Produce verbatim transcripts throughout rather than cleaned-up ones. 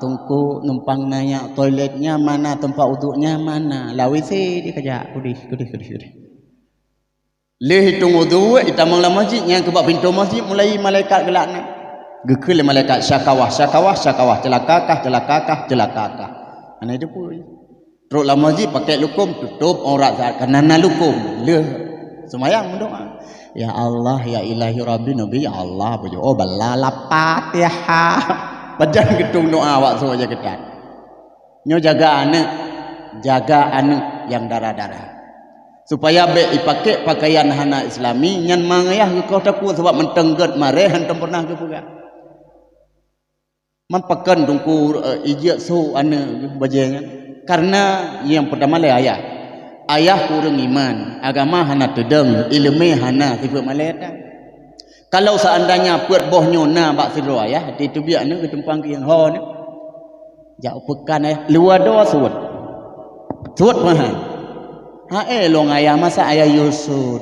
Teungku numpang nanya toiletnya mana, tempat uduknya mana. Lam WC dia kajak. Kudih, kudih, kudih, kudih. Lheuh itong uduk, itamong lam masjid, nyang keubah pintoe masjid, mulai malaikat geulaknat. Geukheun lé malaikat, "Syakawah, syakawah, syakawah, ceulaka kah, ceulaka kah, ceulaka kah." Hana jiteupeue. Trok lam masjid, pakai lukom, tutup aurat saat, karena na lukom. Lheuh seumayang meudoa, "Ya Allah, ya Ilahi Rabbi, Nabi, ya Allah," beujoe, oh, bala lapat, ya. Pajan geutong doa awak soe aja keutat. Nyoe jaga aneuk, jaga aneuk nyang dara-dara. Supaya bék ipakék pakaian hana islami, nyan ma ayah geukoh takue sabab mantong gét mareh hántom pernah geupeugah. Man pakon teungku, eh, ijak sôk aneuk bajée nyan? Karena nyang peutama lé ayah. Ayah kureueng iman, agama hana teudong, iéleumé hana, sifeuet malée that. Kalau seandainya peuet boh nyoe na bak sidroe ayah, di teubiet nyoe geutumpang keu nyang ho nyoe. Jak u peukan ayah, luwa doa suet. Suet meuhan. Hae lôn ayah, masa ayah yue suet.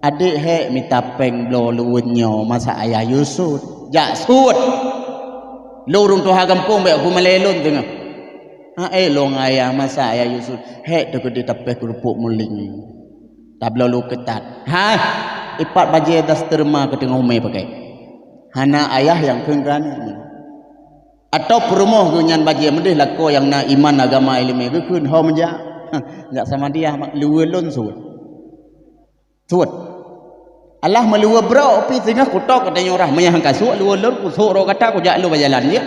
Adék hék mita péng bloe luweue nyoe, masa ayah yue suet. Jak suet. Lôn ureuëng tuha gampông bék ku malée lôn teungoh. Hae lôn ayah, masa ayah yue suet. Hék teukeudi tapéh keurupuk muling. Tabloe lu keutat. Hai, ipat bajée daster ma keu teungoh umé pakai. Hana ayah nyang kheun keu aneuk. Atau peurumoh geuh nyan bajée meudeh lakoe nyang na iman agama iéleumé geukheun ho meujak. Jak sama dia mak luweue lôn suet. Suet. Alah meuluweue brok pih singoh kutok keu tanyoe rah meunyoe han ka suet luweue lôn kusok rot gata kujak lôn bajalan jeuet.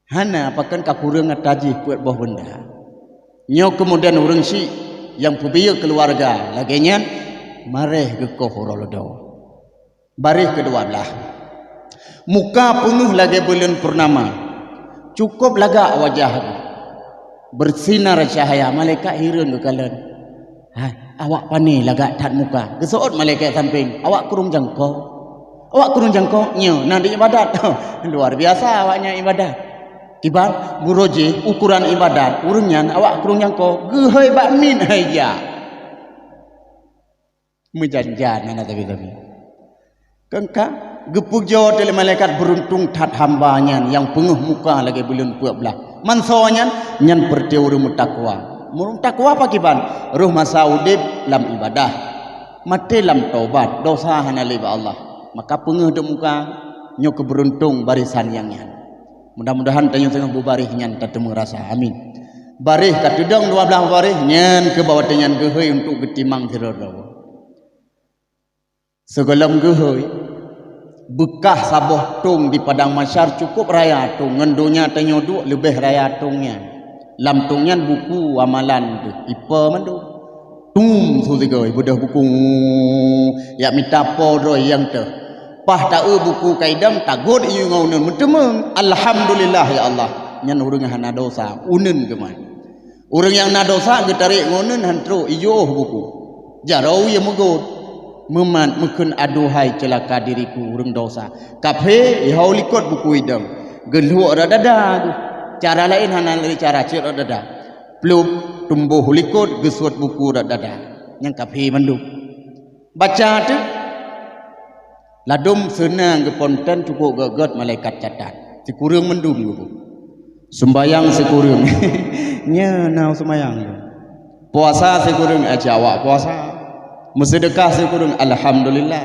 Hana pakon ka kureueng ata jih peuet boh beunda. Nyoe keumudian ureuëng syiek nyang peubiyeu keuluwarga lagée nyan mareh geukoh uroe leudoe. Baréh keudua blaih. Muka peungeuh lagée buleuen purnama. Cukôp lagak wajah geuh. Beusinar cahya, malaikat hireuen geukalon. Hai, awak pane lagak that muka. Geuseuôt malaikat sampéng, awak kureueng jangko. Awak kureueng jangko, nyoe na di ibadat. Luar biasa awaknyan ibadat. Kiban, buroe jih ukuran ibadat, ureuëng nyan awak kureueng jangko. Geuhôi bak miet hai jak. Meujan-jan hana tabi-tabi. Keungka, geupujoe teuh lé malaikat, "Beuruntung that hamba nyan nyang peungeuh muka lagée buleuen peuet blaih." Mansoe nyan, nyan peureuté ureuëng meutakwa. Ureuëng takwa pakriban? Roh masa udeb lam ibadah, maté lam taubat, dosa hana lé bak Allah. Maka peungeuh deuek muka, nyoe keubeuruntung barisan nyang nyan. Mudah-mudahan tanyoe singoh beubaréh nyan tateumé rasa. Amin. Baréh ka teudong dua blaih baréh, nyan keuh bak watée nyan geuhôi untuk geutimang sidroe-droe. Sigohlom geuhôi, beukah saboh tông di padang mahsyar cukôp raya tông, ngon donya tanyoe duek leubeh raya tông nyan. Lam tông nyan buku amalan teuh ipo mandum. Tum su sigoe beudôh buku, jak mita po droe nyang teuh. Paih taeu buku ka idong, tagôt iyue ngon uneun, meuteumeung, "Alhamdulillah ya Allah." Nyan ureuëng hana dosa, uneun geuman. Ureuëng nyang na dosa geutarek ngon uneun, han trok ijoh buku. Jaroe nyang meugôt, meumat meukheun, "Aduhai ceulaka diriku, ureuëng dosa." Kaphé, iho likot buku idong, geulhuek rot dada geuh. Cara laén hana lé cara, cit rot dada. Plup, tumboh likot, geusuet buku rot dada. Nyang kaphé mandum. Baca teuh. Ladôm seunang geuponten cukôp gét-gét malaikat catat. Sikureueng mandum geuh. Seumbayang sikureueng. Nyan na seumbayang. Puasa sikureueng, aja awak puasa. Meuseudeukah sikureueng, alhamdulillah.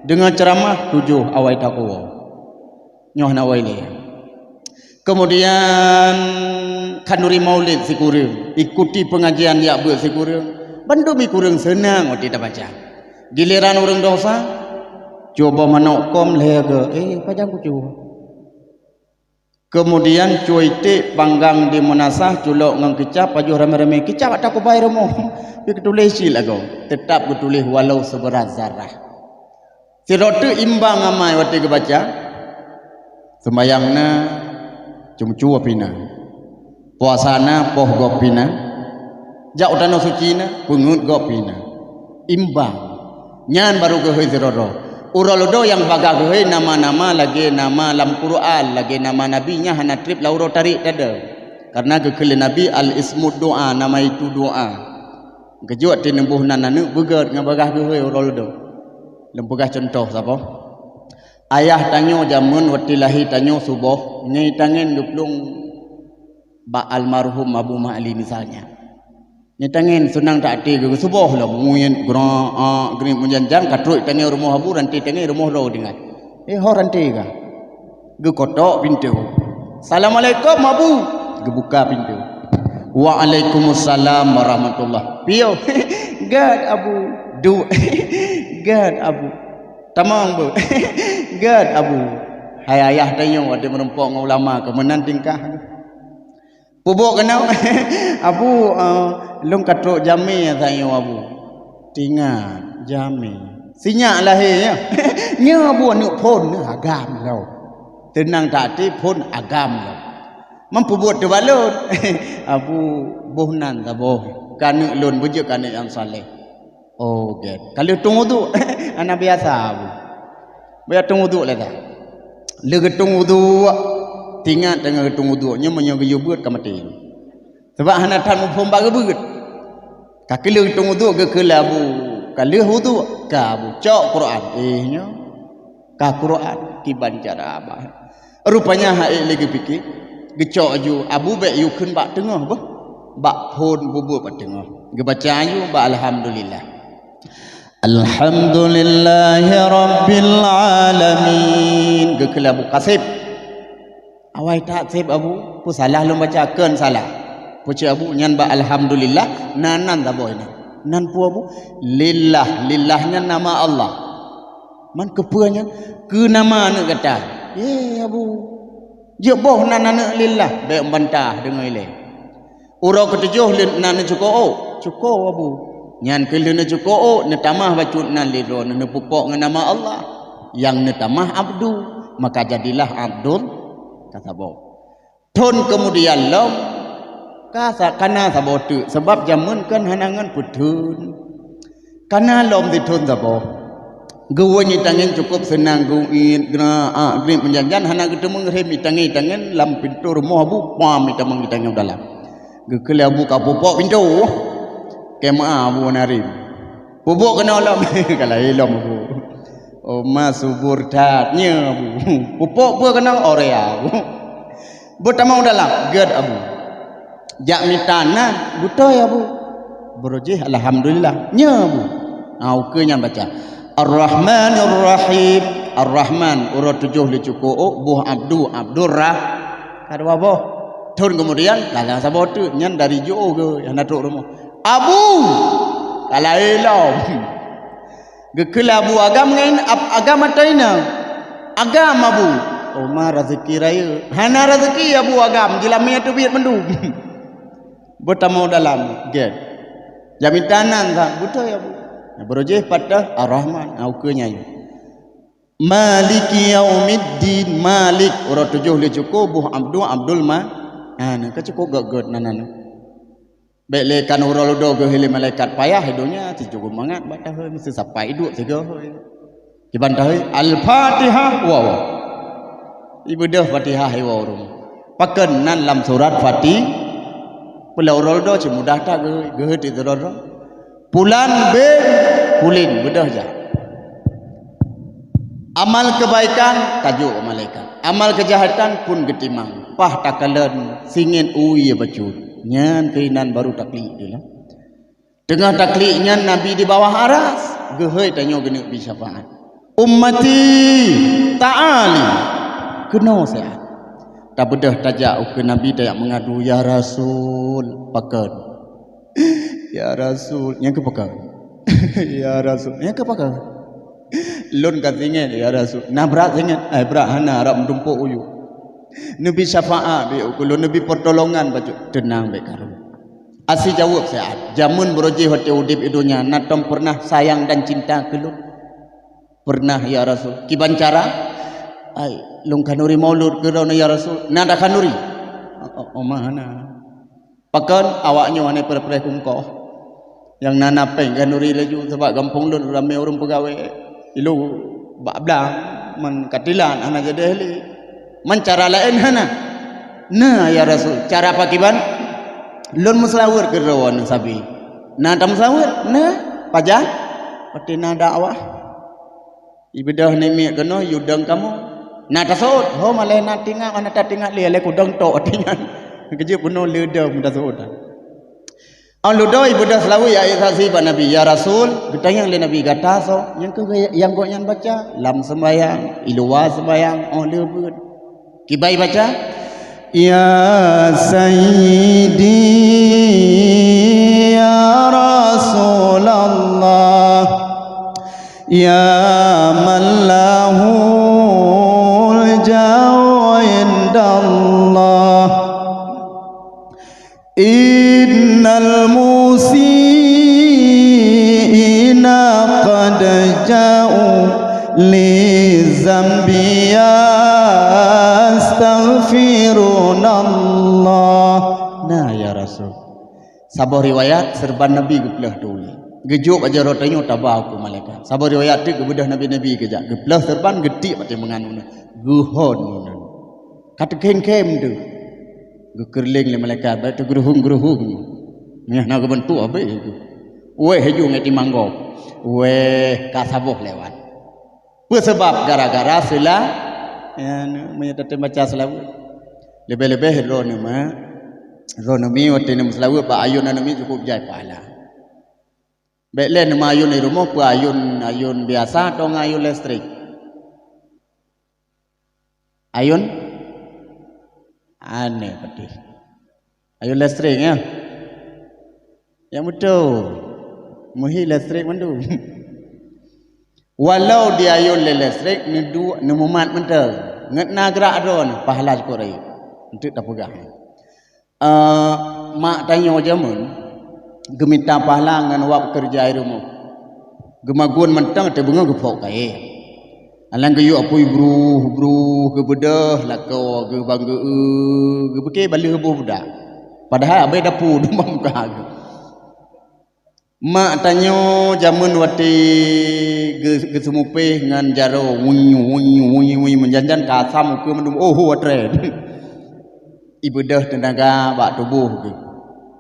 Deungon ceuramah tujoh awai takoe. Nyoe hana awai lé. Keumudian khanuri maulid sikureueng, ikuti peungajian jak beuet sikureueng, bandum sikureueng seunang watée tabaca. Gileran ureuëng dosa, cuba manok kom lhée geuh, eh, pajan kucue. Keumudian cue iték panggang di meunasah, culok ngon kicap, pajoh ramé-ramé, kicap ata kubai rumoh. Pi geutuléh cit lagoe, teutap geutuléh walau seubeurah zarah. Sidroe teuk imbang amai watée geubaca, seumbayang na, ceumeucue pih na. Puasa na, poh gob pih na. Jak u tanoh suci na, peungeuet gob pih na. Imbang. Nyan barô geuhôi sidroe-droe. Uroe leudoe nyang bagah geuhôi nama-nama lagée nama lam Quran, lagée nama Nabi, nyan hana treb lam uroe tarek teuh. Karena geukheun lé Nabi, "Al-ismu doa, nama itu doa." Geujok teuh neuboh nan aneuk beugét ngon bagah geuhôi uroe leudoe. Lôn peugah cuntoh saboh. Ayah tanyoe jameun watée lahé tanyoe suboh, ngieng tangen geuplueng bak almarhum Abu Ma'li misalnya. Ngieng tangen seunang that até geuh suboh lom, muet gra-, a, grip meujan-jan ka trok tangen rumoh Abu, ranté tangen rumoh droe tinggai. Eh, ho ranté ka. Geukotok pintoe. "Assalamualaikum, Abu." Geubuka pintoe. "Waalaikumsalam warahmatullah." "Piôh." "Gét, Abu." "Du." "Gét, Abu." "Tamong, Bu." "Gét, Abu." Hai ayah tanyoe watée meurumpok ngon ulama keu meunan tingkah. Peubuet keunoe, "Abu, eh, lôn ka trok jamé tanyoe, Abu." Tingat, jamé. Sinyak lahé nyoe. Nyoe, Abu, aneuk phon nyoe agam lom. Seunang that até phon agam lom. Man peubuet teubalon. "Abu, boh nan saboh. Keu aneuk lôn, beujeuet keu aneuk nyang saleh." "Oh, gét. Ka lheueh tueng uduk." Hana biasa, Abu. Baya tueng uduk lé dah. Lheueh geutueng uduk, tingat teungoh geutueng uduk, nyoe meunyoe geuyue beuet ka maté. Sabab hana that muphom bak geubeuet. Ka keuh lheueh geutueng uduk geukheun lé Abu, ka lheueh uduk, ka Abu cok Quran. Eh, nyoe ka Quran, kiban cara abah. Rupanya han ék lé geupike, geucok aju Abu bék yue kheun bak teungoh beuh. Bak phon bubuet bak teungoh. Geubaca aju bak alhamdulillah. Alhamdulillahi rabbil alamin. Geukheun lé Abu ka seb. Awai that seb Abu, peue salah lôn baca, kheun salah. Peucok Abu nyan bak alhamdulillah, nan nan saboh nyan. Nan peue Abu? Lillah, lillah nyan nama Allah. Man keupeue nyan? Keu nama aneuk gata. Ye Abu. Jeuet boh nan aneuk lillah, bék bantah deungon ilée. Uroe keutujoh lheueh nan neucuko ôk, cuko Abu. Nyan keuh lheueh neucuko ôk, neutamah bacut nan lé droeneuh, neupeupok ngon nama Allah. Nyang neutamah Abdu, maka jadilah Abdul, ka saboh. Thon keumudian lom, ka sa-, kana saboh teuk, sabab jameun kan hana ngon peuthon. Kana lom sithon saboh. Geuwoe ngieng tangen cukôp seunang geuiet, gra-, a, grip meujan-jan, hana geuteumeung rhem itangen-itangen lam pintoe rumoh Abu, pam itamong itangen u dalam. Geukheun lé Abu ka pupok pintoe. Keu meu'ah Abu na rhem. Peubuet keunoe lom, ka lahé lom Abu. Oh, ma subur that nyoe Abu. Pupok peue keunoe, orea Abu. Beutamong dalam, gét Abu. Jak mita nan, beutôi Abu. Beurujih, alhamdulillah. Nyoe Abu. Ha, ukeue nyan baca. Ar-Rahmanir Rahim. Ar-Rahman, uroe tujoh lé cukôp, boh Abdu, Abdurrah-, ka dua boh. Thon keumudian, ka saboh teuk, nyan dari jiôh geuh, nyang na trok rumoh. Abu! Ka lahé lom. Geukheun lé Abu, agam ngon ap-, agam ateueh inong. Agam Abu. Oh, ma raseuki rayeuk. Hana raseuki Abu agam, jeulamé teubiet mandum. Beutamong dalam, gét. Jak mita nan that, beutôi Abu. Beurujih pat teuh Ar-Rahman, ha, ukeue nyan. Maliki yaumiddin, Malik, uroe tujoh lé cukôp, boh Abdu, Abdul Ma-, ha, nyan ka cukôp gét-gét nan, nan. Bék lé kan uroe ludoe geuhôi lé malaikat payah i donya, sijugoe mangat bak tahôi, meusti sapai iduek sigoe hôi. Kiban tahôi, Al-Fatihah, wa, wa. Ibeudôh Fatihah iwoe ureueng. Pakon nan lam surat Fati-, peue lé uroe ludoe cit mudah that geuhôi, geuhôi tiep droe-droe. Pulan bin Pulin, beudôh jak. Amal keubaikan tajok u malaikat. Amal keujahatan pun geutimang. Paih takalon singiet u ie bacut. Nyan keuh inan baru taklik deuh lah. Teungoh taklik nyan Nabi di bawah aras, geuhôi tanyoe geuneuk bi syafaat. Ummati ta'ali, keunoe siat. Tabeudôh tajak ukeue Nabi tajak meungadu, "Ya Rasul, pakon?" "Ya Rasul, nyang keu pakon?" "Ya Rasul, nyang keu pakon?" "Lôn ka singiet, ya Rasul." "Na brat singiet?" "Ai brat hana, rab meutumpôk u yup." "Neubi syafaat beu ukeue lôn, neubi peurtolongan bacut." "Teunang bék karu." Asie jaweueb siat, "Jameun beurujih watée udeb i donya, na tom peureunah sayang dan cinta keu lôn?" "Peureunah, ya Rasul." "Kiban cara?" "Ai, lôn khanuri maulud keu droeneuh, ya Rasul." "Na takhanuri?" "Oh, oh, oh, ma hana." "Pakon?" "Awaknyoe hana preh-preh keu meukoh. Nyang na na péng khanuri laju, sabab gampông lôn ramé ureueng peugawée. Ilôn bak blang, man katilan hana jadeh lé. Man cara laén hana?" "Na, ya Rasul." "Cara pakiban?" "Lôn meuseulaweuet keu droeneuh sabe." "Na tameuseulaweuet?" "Na." "Pajan?" "Watée na dakwah." Ibeudôh namiet keunoe, yue dong kamoe. Na taseuôt, ho malah na tingat, mana tatingat lé, lé kudong tok tingat. Keujeuet bunoe le dong taseuôt. Ôn ludoe ibeudôh seulaweuet ya saksi bak Nabi, "Ya Rasul," geutanyong lé Nabi, "Gata soe?" Nyang keu nyang gobnyan baca, lam seumbahyang, i luwa seumbahyang, óh le beuet. Kiban baca, "Ya Sayyidi, ya Rasulullah, ya man lahul jahu indallah." Innal musiina qad ja'u li zambi yastaghfirunallah. Na, ya Rasul. Saboh riwayat, seureuban Nabi geupleuh tuli. Geujok bak jaroe tanyoe taba u malaikat. Saboh riwayat teuk geubeudôh Nabi-Nabi geujak. Geupleuh seureuban geutiek bak teumeunan uneun. Geuhon uneun. Ka teukhém-khém teuh. Geukeureuléng lé malaikat, bak teugeureuhong-geureuhong. Nyan na geubeuntuk abéh geuh. Wéh, haju ngon timang gob. Wéh, ka saboh lewat. Peue sabab? Gara-gara seula-, ya, meunyoe tatem baca seulaweuet. Leubeh-leubeh droeneuh ma-, droeneuh mi watée neumeuseulaweuet bak ayôn aneuk mi cukup jai pahala. Bék lé neuma ayôn di rumoh, peue ayôn, ayôn biasa atau ngon ayôn listrik? Ayôn? Aneh padum. Ayôn listrik, ya? Nyang beutôi. Meuhi listrik mandum. Walau di ayôn lé listrik, neuduek, neumumat mantong. Ngon na grak droeneuh, pahala syukur rayeuk. Eunteuk tapeugah. Eh, mak tanyoe jameun geumita pahala ngon wab keureuja i rumoh. Geumagun mantong teubeungoh geupok kayée. Alang geuyue apui bruh-bruh, geubeudôh lakoe, geubang geu-, geupike baleueh boh budak. Padahai abée dapu dumam ka geuh. Mak tanyoe jameun watée geu-, geuseumupéh ngon jaroe, wunyu, wunyu, wunyu, wunyu, meujan-jan ka asam ukeue mandum, oh, ho atrée. Ibeudôh teunaga bak tuboh geuh.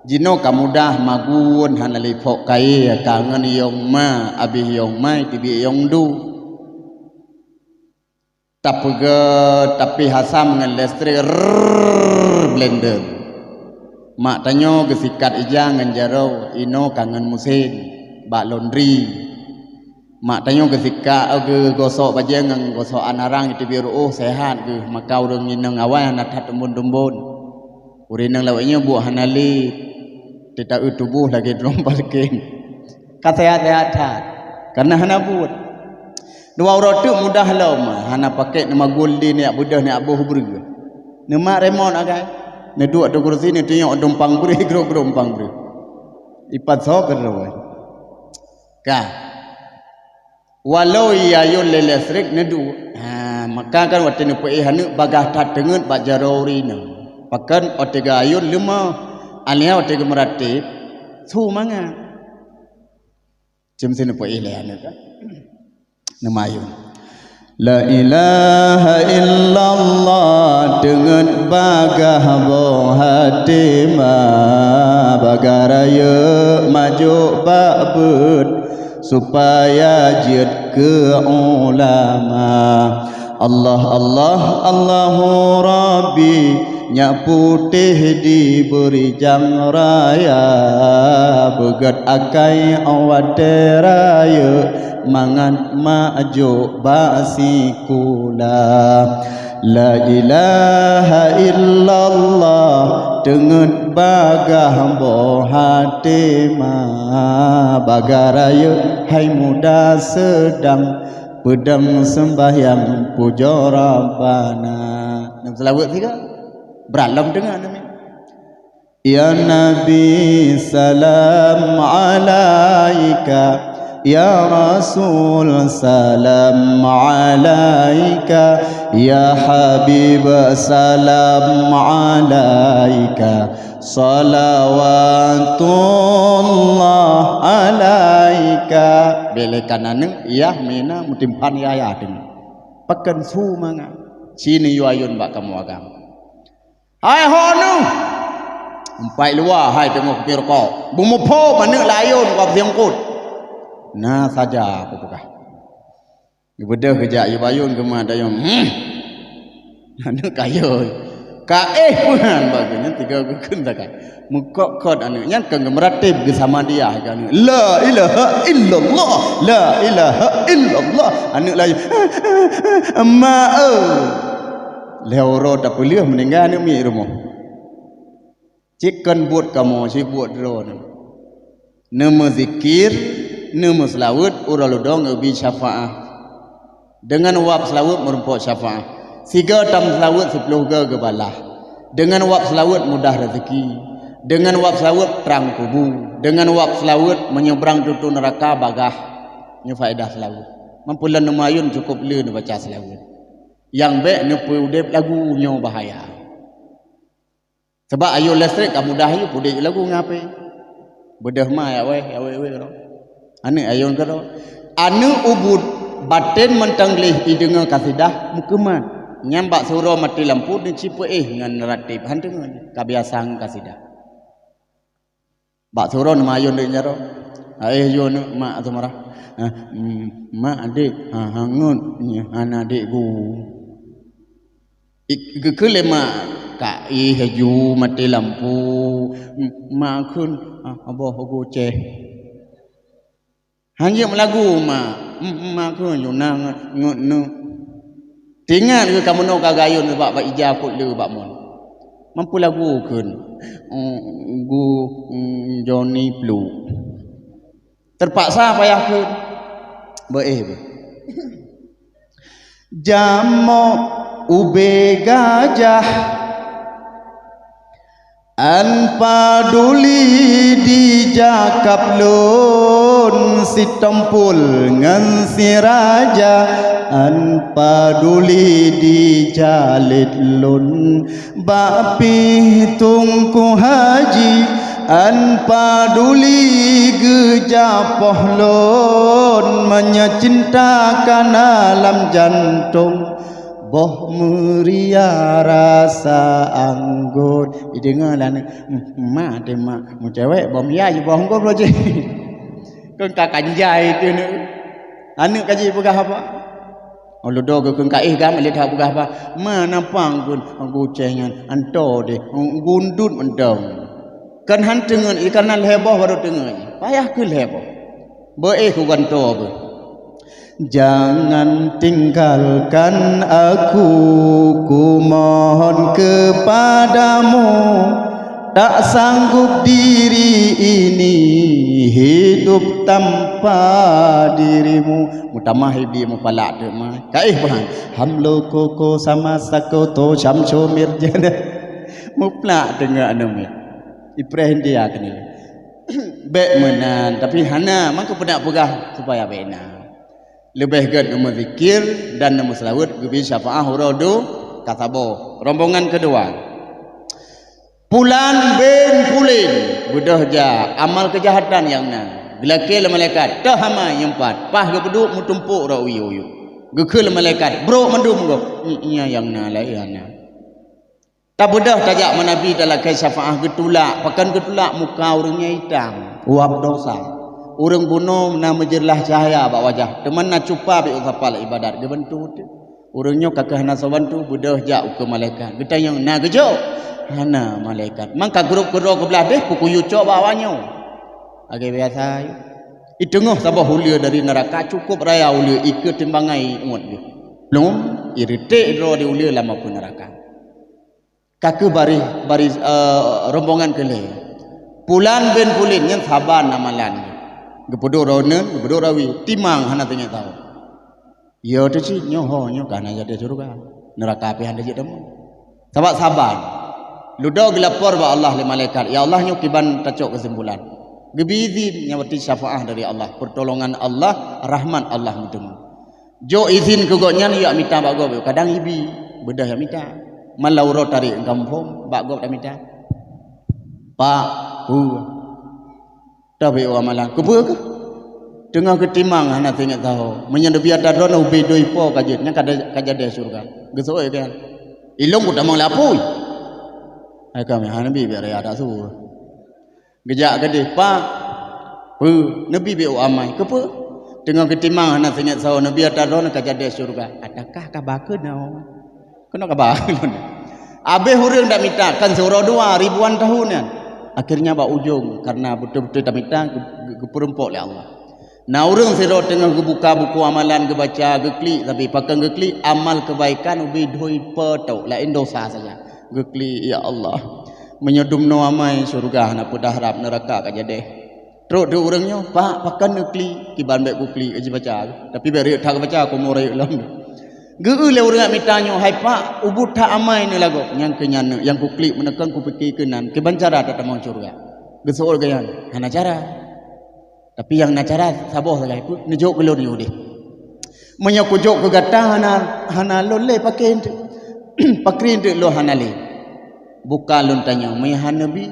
Jinoe ka mudah magun hana lé ipok kayée, ka ngon yong ma, abéh yong ma, iteubiet yong du. Tapeugét, tapih asam ngon listrik, rrrr, blender. Mak tanyoe geusikat ija ngon jaroe, inoe ka ngon musén, bak laundry. Mak tanyoe geusikat, geugosok bajée ngon gosokan arang, iteubiet ruôh, sehat geuh, maka ureuëng inong awai hana that teumbon-teumbon. Ureuëng inong lawét nyoe buet hana lé, teuta-eu tuboh lagée droe parkeng. Ka sehat-sehat that, kareuna hana buet. Dua uroe teuk mudah lom, hana pakék neuma guldi, neujak beudôh, neujak boh breueh. Neumat remot agai. Neuduek ateueh kursi, neutunyok dumpang breueh, groe-groe dumpang breueh. Ipat soe keudroe. Ka. Walau i ayôn lé listrik neuduek. Ha, maka kan watée neupeuéh aneuk bagaih that teungeut bak jaroe ureuëng inong. Pakon watée geuayôn leumoh, alheuh watée geumeuratéb, su mangat. Cem sinoe peuéh lé aneuk ka. Neumayôn. La ilaha illallah, teungeut bagaih boh até ma, bagaih rayeuk majôk bak beuet, supaya jeuet keu ulama. Allah, Allah, Allahu Rabbi, nyak putéh dibri jang raya, beugét akai watée rayeuk, mangat majôk bak sikula. La ilaha illallah, teungeut bagaih boh até ma, bagaih rayeuk hai muda seudang, peudong seumbahyang pujoe Rabbana. Nang seulaweuet sigoe. Brat lom deungoe namiet. Ya Nabi, salam alaika. Ya Rasul, salam alaika. Ya Habib, salam alaika. Salawatullah alaika. Bék lé kanan, yah mina meutimpan yah yah deungoe. Pakon su mangat. Ci neuyue ayôn bak kamoe agam. Hai ho neuh! Umpai luwa hai teungoh kupi rukok. Beumuphom aneuk layôn ka peusiungkot. Na saja kupeugah. Geubeudôh geujak yub ayôn geumat ayôn. Hmm. Aneuk kayôi. Kaéh peuhan bak geuh nyan tiga geukheun sagai. Meukot-kot aneuk nyan keu geumeurateb geusamadiah keu aneuk. La ilaha illallah. La ilaha illallah. Aneuk laén. Mak eu. Lheuh uroe tapeuleueh meuninggai aneuk miet rumoh. Cit kon buet kamoe, cit buet droeneuh. Neumeuzikir, neumeuseulaweuet uroe ludong neubi syafaah. Deungon wab seulaweuet meurumpok syafaah. Sigoe tameuseulaweuet siplôh goe geubalah. Deungon wab seulaweuet mudah raseuki. Deungon wab seulaweuet trang kubu. Deungon wab seulaweuet meunyebrang tutoe neuraka bagaih. Nyoe faedah seulaweuet. Meunyoe lôn neumayôn cukôp le neubaca seulaweuet. Nyang bék neupeu udeb lagu nyoe bahaya. Sabab ayôn listrik ka mudah ayôn pudek lagu ngon H P. Beudôh ma ya weh, ya weh, weh, keudroe. Aneuk ayôn keudroe. Aneuk ubit batén mantong gleh ideungoe kasidah meukeumat. Nyan bak siuroe maté lampu neucipeuéh ngon rateb han teungoe ka biasa ngon kasidah. Bak siuroe neumayôn dek jaroe. Aéh yô neuk mak seumarah. Ah, mm, mak adek, ha, hangot, nyoe hana adek gu. Ik-, geukheun lé mak, ka éh laju maté lampu. M-, mak kheun, ah, boh gocéh. Hanjeuet meulagu mak, m-, mak kheun yuna ngon, ngon neuk. Tingat keu ka meunoe ka gayôn bak, bak ija kot le bak mon. Mampu lagu kheun, mm, gu, mm, Johnny Pluk. Teupaksa payah kheun. Beu éh beu. Jamok ubé gajah, an paduli dijakab lôn, sitompul ngon siraja, an paduli dijalét lôn, bak pih Teungku Haji, an paduli geujapoh lôn, meunyoe cinta kana lam jantông, boh meuria rasa anggôt. Ideungoe lé aneuk, "Ma, deh, ma, meucewek boh meuria jiboh anggôt lom jih." Kon ka kanjai teuh neuk. Aneuk ka jipeugah apa? Oh, ludo geukheun ka éh gam lé that peugah apa? Ma, napa ngon gocéh nyan? Anto deh, gundut mantong. Kan han teungeut, ikan nan lhèe boh baru teungeut. Payah keu lhèe boh. Beu éh ku gantoe beuh. Jangan tinggalkan aku, ku mohon kepadamu. Tak sanggup diri ini hidup tanpa dirimu. Mutamah ibi mupalak tu mah. Kaih bahan. Hamlo koko sama sakoto syamsu mirjana. Muplak tengok anu mi. Ipreh India kena. Bèk meunan, tapi hana, maka peudak peugah supaya bèk na. Leubeh gèt neumeuzikir dan neumeuseulaweuet geubi syafaah uroe du ka saboh. Rombongan keudua. Pulan bin Pulan, beudôh jak amal keujahatan nyang na. Geulakèe lé malaikat, toh hama nyang pat, paih geupeuduek meutumpôk rot uyuek-uyuek. Geukheun lé malaikat, brok mandum gob, nyan nyang na laén hana. Tabeudôh tajak meunabi talakèe syafaah geutulak, pakon geutulak muka ureueng nyang itam, uap dosa. Ureueng bunoe na meujeulaih cahya bak wajah, teuma na cupa bèk usapal ibadat geubantu teuh. Ureueng nyoe ka keuh hana soe bantu, beudôh jak ukeue malaikat. Geutanyong, "Na geujok?" "Hana, malaikat." Mangka grob keudroe keublah deh, peukuyue cok bak awak nyoe. Lagèe biasa ayue. Iteungoh saboh uleue dari neuraka cukôp raya uleue ikeue timbangai uet geuh. Lom, ireutèk droe di uleue lam apui neuraka. Ka keuh baréh, baréh, eh, rombongan keu lhèe. Pulan bin Pulan nyan saban amalan. Geupeuduek droeneuh, geupeuduek rawi, timang hana teungoh tahu. Yo teuh cit nyoe ho nyoe ka na jadi syeuruga. Neuraka pih hana jeuet teuma. Sabab saban. Ludo geulapor bak Allah lé malaikat, "Ya Allah, nyoe kiban tacok keusimpulan." Geubi izin nyang berarti syafaah dari Allah, pertolongan Allah, rahmat Allah meuteumé. Jok izin keu gobnyan, yak mita bak gob, kadang ibi, beudôh yak mita. Man lam uroe tarek gampông, bak gob tamita. Pak, peue? Toh bèk u amalan. Keupeue keuh? Teungoh geutimang hana teuingat saho. Meunyoe neubi atra droeneuh ubé dua ipo ka jeuet, nyan ka da-, ka jadi syeuruga. Geuseuôt kan? Ilông kutamong lé apui. Hai kami, hana bi bèk raya dak su. Geujak keudeh, "Pak, peue neubi bèk u amai?" "Keupeue?" Teungoh geutimang hana singet saho, neubi atra droeneuh ka jadeh syeuruga. Adakah kaba keunoe? Keunoe kaba keunoe. Abéh ureuëng dak mita kan siuroe dua ribuan tahun nyan. Akhirnya bak ujong karena beutôi-beutôi tamita geu- geu- geupeurumpok lé Allah. Na ureuëng sidroe teungoh geubuka buku amalan geubaca, geuklik, tapi pakon geuklik amal keubaikan ubé dhui peue tok laén dosa saja. Geuklik, ya Allah, meunyoe dumnoe amai syeuruga hana peudahrab, neuraka ka jadeh. Trok di ureuëng nyoe, "Pak, pakon neuklik?" "Kiban bék kuklik, jibaca." Tapi bék riyeuk that geubaca, kumu rayeuk lom. Geu-eu lé ureuëng mita nyoe, "Hai Pak, ubit that amai neulagoe." "Nyang keu nyan neuk, nyang kuklik meuneukon kupike keunan, kiban cara tatamong syeuruga?" Geuseuôt geuyan, "Hana cara. Tapi nyang na cara saboh sagai, neujok keu lôn yue deh. Meunyoe kujok keu gata hana, hana lôn lé pakri eunteuk, pakri eunteuk lôn hana lé. Buka lôn tanyong, meunyoe hana neubi,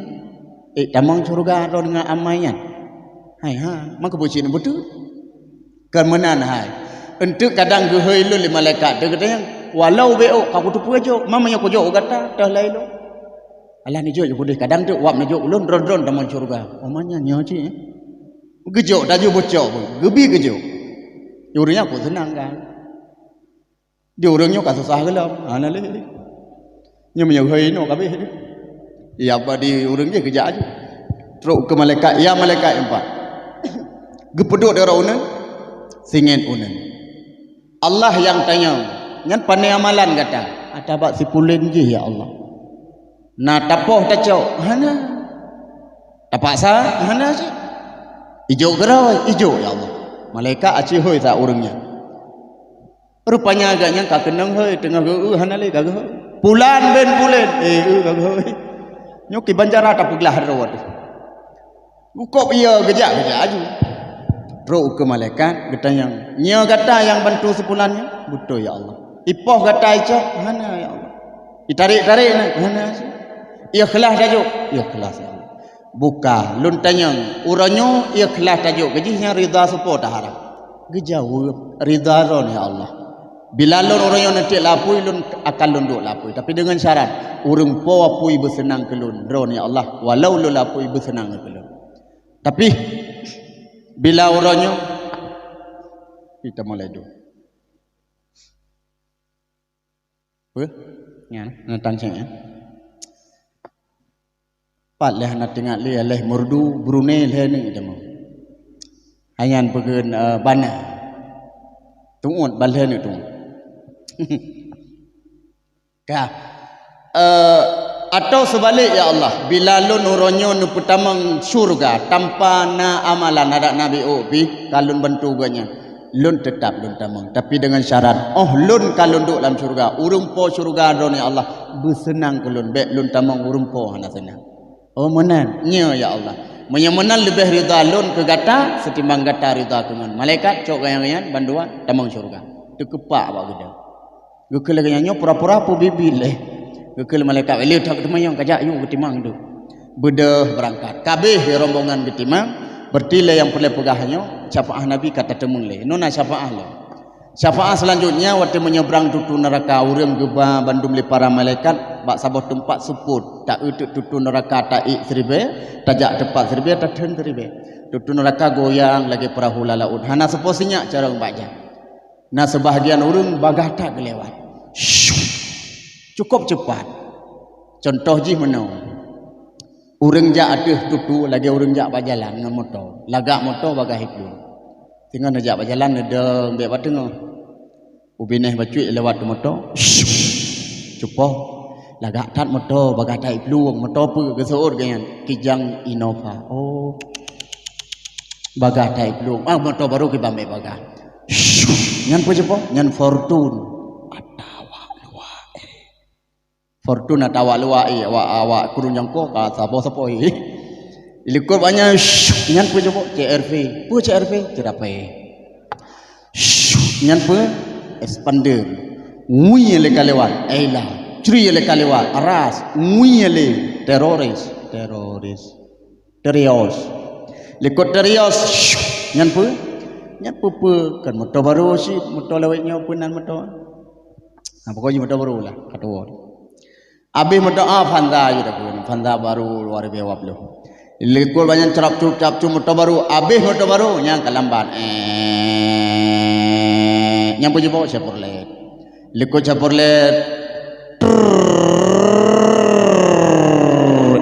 ék tamong syeuruga droe deungon amai nyan?" "Hai ha, meukeubeuet cit neubeutôi." Kon meunan hai. Eunteuk kadang geuhôi lôn lé malaikat teuh geutanyong, "Walau bék ôk ka kuteupeue jok, ma meunyoe kujok u gata, toh lhée lôn?" "Alah neujok ju keudeh, kadang teuk wab neujok ulôn dron-dron tamong syeuruga." Umat nyan nyoe cit, eh. Geujok taju beucok pun, geubi geujok. Ureuëng nyan kok seunang kan. Di ureuëng nyoe ka susah geulom, hana lé. Nyoe meunyoe hôi inoe kabeh. Ya ba di ureuëng jih geujak aju. Trok keu malaikat, "Ya malaikat empat." Geupeuduek di uneuen, singet uneuen. Allah nyang tanyong, "Nyan pane amalan gata?" "Ata bak sipulen jih, ya Allah." "Na tapoh tacok?" "Hana." "Tapaksa?" "Hana cit." "Ijok keudroe?" "Ijok, ya Allah." Malaikat aci hôi that ureuëng nyan. Rupanya agak nyan ka keunong hôi, teungoh geu-eu hana lé ka geuhôi. "Pulan bin pulen." "Eh, eu ka geuhôi." Nyoe kiban cara tapeuglah droe teuh. Gukôb ie geujak, geujak aju. Trok keu malaikat geutanyong, "Nyoe gata nyang bantu sipulan nyoe?" "Beutôi, ya Allah." "Ipoh gata icok?" "Hana, ya Allah." "Itarek-tarek na?" "Hana." "Ikhlas tajok?" "Ikhlas, ya Allah." "Buka, lôn tanyong, uroe nyoe ikhlas tajok keu jih nyang ridha soe po taharab?" Geujaweueb, "Ridha droeneuh, ya Allah. Bila lôn uroe nyoe neutiek lapui, lôn akan lôn duek lapui. Tapi deungon syarat, ureuëng po apui beuseunang keu lôn, droeneuh, ya Allah, walau lôn lapui beuseunang keu lôn." Tapi bila uroe nyoe, kita mulai dulu. Peue? Nyan, na tan cék, ya. Pat lheueh hana teuingat lé, lheueh Murdu, Brunei lheueh ni teumo. Hai nyan peugeuen, eh, bana. Tuut ban lheueh ni tuut. Ka. Eh, atau seubalek, ya Allah, bila lôn uroe nyoe neupeutamong syeuruga tanpa na amalan, adak Nabi ôk pih, ka lôn bantu geuh nyan. Lôn teutab lôn tamong, tapi deungon syarat, óh lôn ka lôn duek lam syeuruga, ureuëng po syeuruga droeneuh, ya Allah, beuseunang keu lôn, bék lôn tamong ureuëng po hana seunang. Oh, meunan, nyoe, ya Allah. Meunyoe meunan leubeh ridha lôn keu gata, seutimbang gata ridha keu ngon. Malaikat cok gaya-gaya bandua tamong syeuruga. Teukeupak bak geude. Geukheun lagée nyan, "Nyoe pura-pura peue biet-biet lé." Geukheun lé malaikat, "Lé that geutimang, kajak yue geutimang deuh." Beudôh beurangkat. Kabeh rombongan geutimang, berarti lé nyang peureulée peugah nyoe, syafaat Nabi ka tateumeung lé. Nyoe na syafaat lé. Syafaat selanjutnya, watée meunyebrang tutoe neuraka, ureuëng geuba bandum lé para malaikat bak saboh teumpat seupôt, ta-eu teuk tutoe neuraka taék siribée, tajak teumpat siribée, tatheun siribée. Tutoe neuraka goyang lagée peurahô lam laôt, hana sapeue sinyak carông bak jak. Na seubahgian ureuëng bagah that geulewat. Syuh! Cukup cepat. Contoh jih meunoe. Ureuëng jak ateueh tutoe lagée ureuëng jak bak jalan ngon moto. Lagak moto bagah iplueng. Singoh neujak bak jalan neudong bék bak teungoh. Ubineh bacut lewat moto. Syuh! Cupoh. Lagak that moto bagah that iplueng. Moto peue geuseuôt geuh nyan? Kijang Innova. Oh. Bagah that iplueng. Ah, moto barô kiban bék bagah. Nyan peue cupoh? Nyan Fortune. Atawa luwa, eh. Fortune atawa luwa, eh, awak, awak kurung jangko ka sapo-sapo, eh. Ilikot banyak, nyan peue cupoh? C R V. Peue C R V? Ceurapée. Nyan peue? Expander. Ngui lé ka lewat, Ayla. Cri lé ka lewat, Aras. Ngui lé, teroris. Teroris. Terios. Likot Terios, nyan peue? Nyan peue-peue, kan moto barô cit, moto lawét nyoe peue nan moto. Nah, pokoknya moto barô lah, katuwoe. Abéh moto Avanza je dah pun, Avanza barô dua ribu dua puluh. Likot banyan crap cup crap cup moto baru, habéh moto baru, nyan ka lambat. Eh, nyan peujibawa Chevrolet. Likot Chevrolet. Trrrr,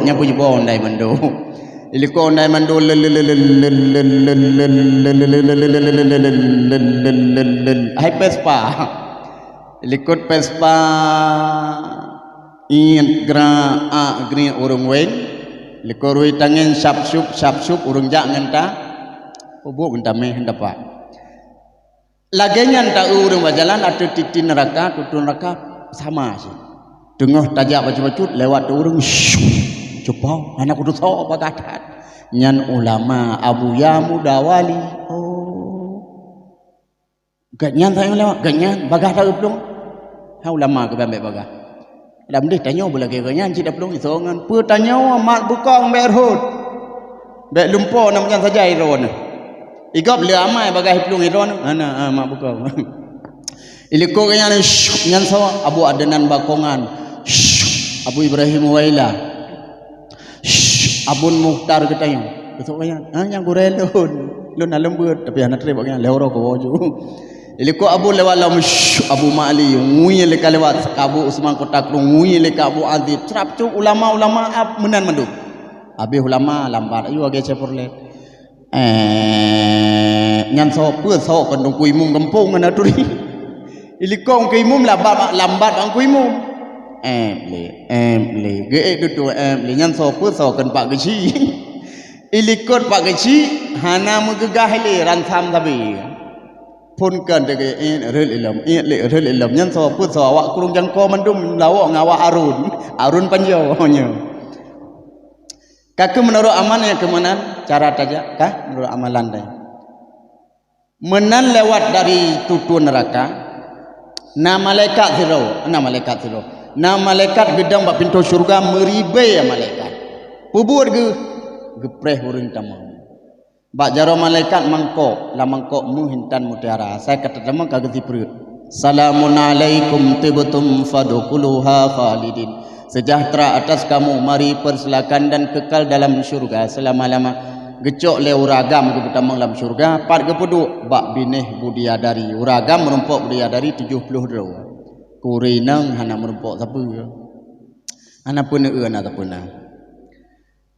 nyan peujibawa Hyundai Mando. Likot Hyundai Mando. Hai Vespa. Likot Vespa. Iet gra a gri ureuëng weng. Likot rui tangen syap syup syap syup ureuëng jak ngon ta. Ubuk ngon ta meh dapat. Lagée nyan ta ureuëng bajalan ateueh titi neuraka, tutoe neuraka sama sih. Teungoh tajak bacut-bacut lewat tu ureuëng syup, cupo hana kutu so bagah that. Nyan ulama Abuya Muda Wali. Oh. Gobnyan sayang lewat, gobnyan bagah taeu plueng. Ha ulama keu bambek bagah. Lam deh tanyoe beulagée gobnyan cit da plueng iso ngon peu tanyoe mat bukong bék rhot. Bék lumpo na meujan saja iron. Igop le amai bagah plueng iron. Hana ah, mat bukong. Iliko gobnyan nyan so Abu Adenan Bakongan. Abu Ibrahim Waila. Abun Mukhtar geutanyoe. Besok nyan, ha nyang gurée lôn. Lôn na leumbut tapi hana treb nyan lewat rokok baju. Iliko Abu lewat lam Abu Ma'li ngui leka lewat Abu Usman Kota Krueng ngui leka Abu Aziz. Trap cuk ulama-ulama ap meunan mandum. Habis ulama lambat ayu agak Chevrolet. Eh, nyan so peue so kandung kuimum gampông ngon aturi. Ilikong kuimum lambat lambat bang kuimum. Em le, em le, geuék dutu em le nyan so peue so kön pak geuci. Ilikot pak geuci hana meugeugah le ransam sabe. Phon kan dege in rel ilom, in le rel ilom nyan so peue so awak kurung jangko mandum lawok ngawak arun, arun panjo nyoe. Ka keuh meunurot amal nyang keu meunan cara tajak kah meunurot amalan dai. Meunan lewat dari tutoe neuraka, na malaikat sidroe, na malaikat sidroe. Na malaikat geudong bak pintoe syeuruga meuribée malaikat. Peubuet geuh geupreh ureuëng tamong. Bak jaroe malaikat mangkok, lam mangkok meuh intan mutiara. Sai ka tatamong ka geusipreuk. Salamun alaikum tibtum fadkhuluha khalidin. Sejahtera atas kamu, mari persilakan dan kekal dalam syurga selama-lama. Geucok lé ureuëng agam geupeutamong lam syurga, pat geupeuduek bak binéh budiadari. Ureuëng agam meurumpok budiadari tujoh ploh droe. Kuri nang hana meurumpok sapeue. Hana peuneu na sapeue na.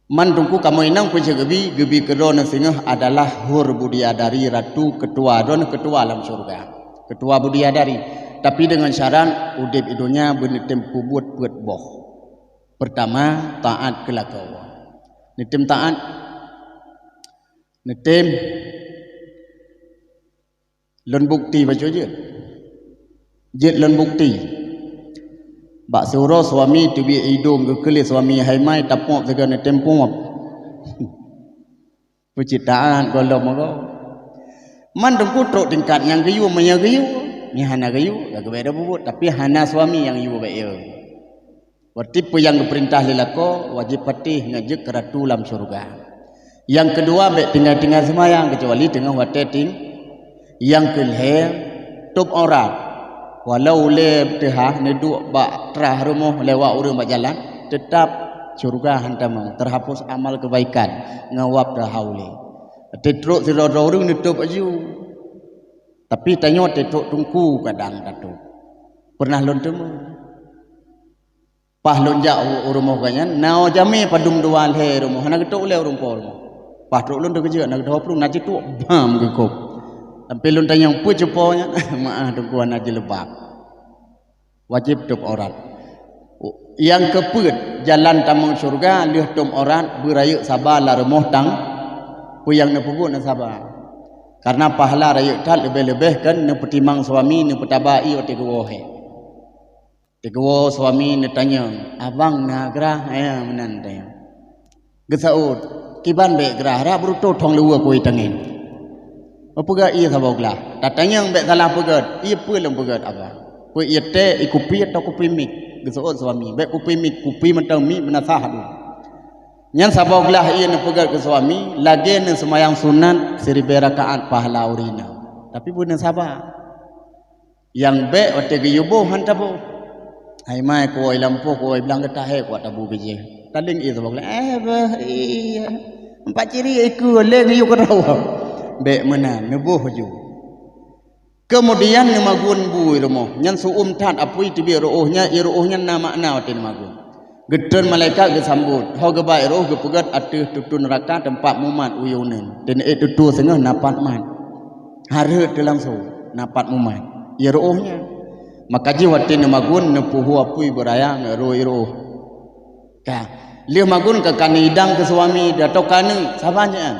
Man teungku kamoe inong peuceugebi geubi keudroe neuh singoh adalah hur budiadari ratu ketua droe ketua lam syurga. Ketua budiadari. Tapi dengan syarat udeb i donya beuneutem peubuet peuet boh. Pertama, taat keu lakoe. Neutem taat. Neutem Lôn bukti bacut jeuet. Jeuet lôn bukti. Bak siuroe suami teubiet idong geukeuleh suami hai mai tapok sigoe neutem pungop. Peucit taat gohlom agoe. Man teungku trok tingkat nyang geuyue meunyoe geuyue, nyang hana geuyue ka geubeda bubuet tapi hana suami nyang yue bak yue. Berarti peue nyang geupeurintah lé lakoe wajéb patéh ngon jeuet keu ratu lam syeuruga. Nyang keudua bék tinggai-tinggai seumayang keucuali teungoh watée ting. Nyang keulhée tôb aurat. Walau ulée teuhah neuduek bak trah rumoh lewat ureuëng bak jalan, teutab syeuruga hantamong, teuhapus amal keubaikan ngon wab teuhah ulée. Teutrok sidroe-droe ureuëng neutôb aju. Tapi tanyoe teutrok teungku kadang tatôb. Pernah lôn teumé. Paih lôn jak u rumoh gobnyan, na jamé padum dua lhée rumoh, hana geutôb lé ureuëng po rumoh. Paih trok lôn teukeujot, na geutôb plueng, na cituek bam geukôb. Sampai lôn tanyong peue cupo nyan, meu'ah teungku hana jilbab. Wajéb tôb aurat. Nyang keupeuet jalan tamong syeuruga lheueh tôb aurat beurayeuk saba lam rumoh tang peue nyang neupeubuet na saba. Karena pahala rayeuk that leubeh-leubeh kan neupeutimang suami neupeutaba ié watée geuwoe hé. Teugeuwoe suami neutanyong, "Abang na grah?" Ya, meunan tanyong. Geusaut, "Kiban bék grah, rak beurutoh thong luweue kui tangen." Meupeugah ié saboh glah. Tatanyong bék salah peugét, "Ié peue lôn peugét, Abang? Peue ié teh, ié kupi atau kupi mik?" Geusaut suami, "Bék kupi mik, kupi mantong mik meunasah dum." Nyan saboh glah ié neupeugét keu suami, lagée neuseumayang sunat siribée rakaat pahala ureuëng inong. Tapi beuna saba. Nyang bék watée geuyue boh han taboh. Hai mai kuwoe lampôh kuwoe blang geutahé kuat tabu bijéh. Taléng ié saboh glah, "Eh, beuh, iya." Empat ciri ikeu lé geuyue keudroe. Bék meunan, neuboh ju. Keumudian neumagun bu i rumoh. Nyan su'um that apui teubiet ru'oh nyan, i ru'oh nyan na makna watée neumagun. Geutreun malaikat geusambot. Ho geuba i ru'oh geupeugét ateueh tutoe neuraka teumpat mumat uyuneun. Teuneuk tutoe singoh na pat mat. Hareuet teuh langsong na pat mumat. I ru'oh nyan. Maka jih watée neumagun neupeuhu apui beuraya ngon roh i ru'oh. Ka. Lheueh magun ka kani idang keu suami, atau keu aneuk, saban nyan.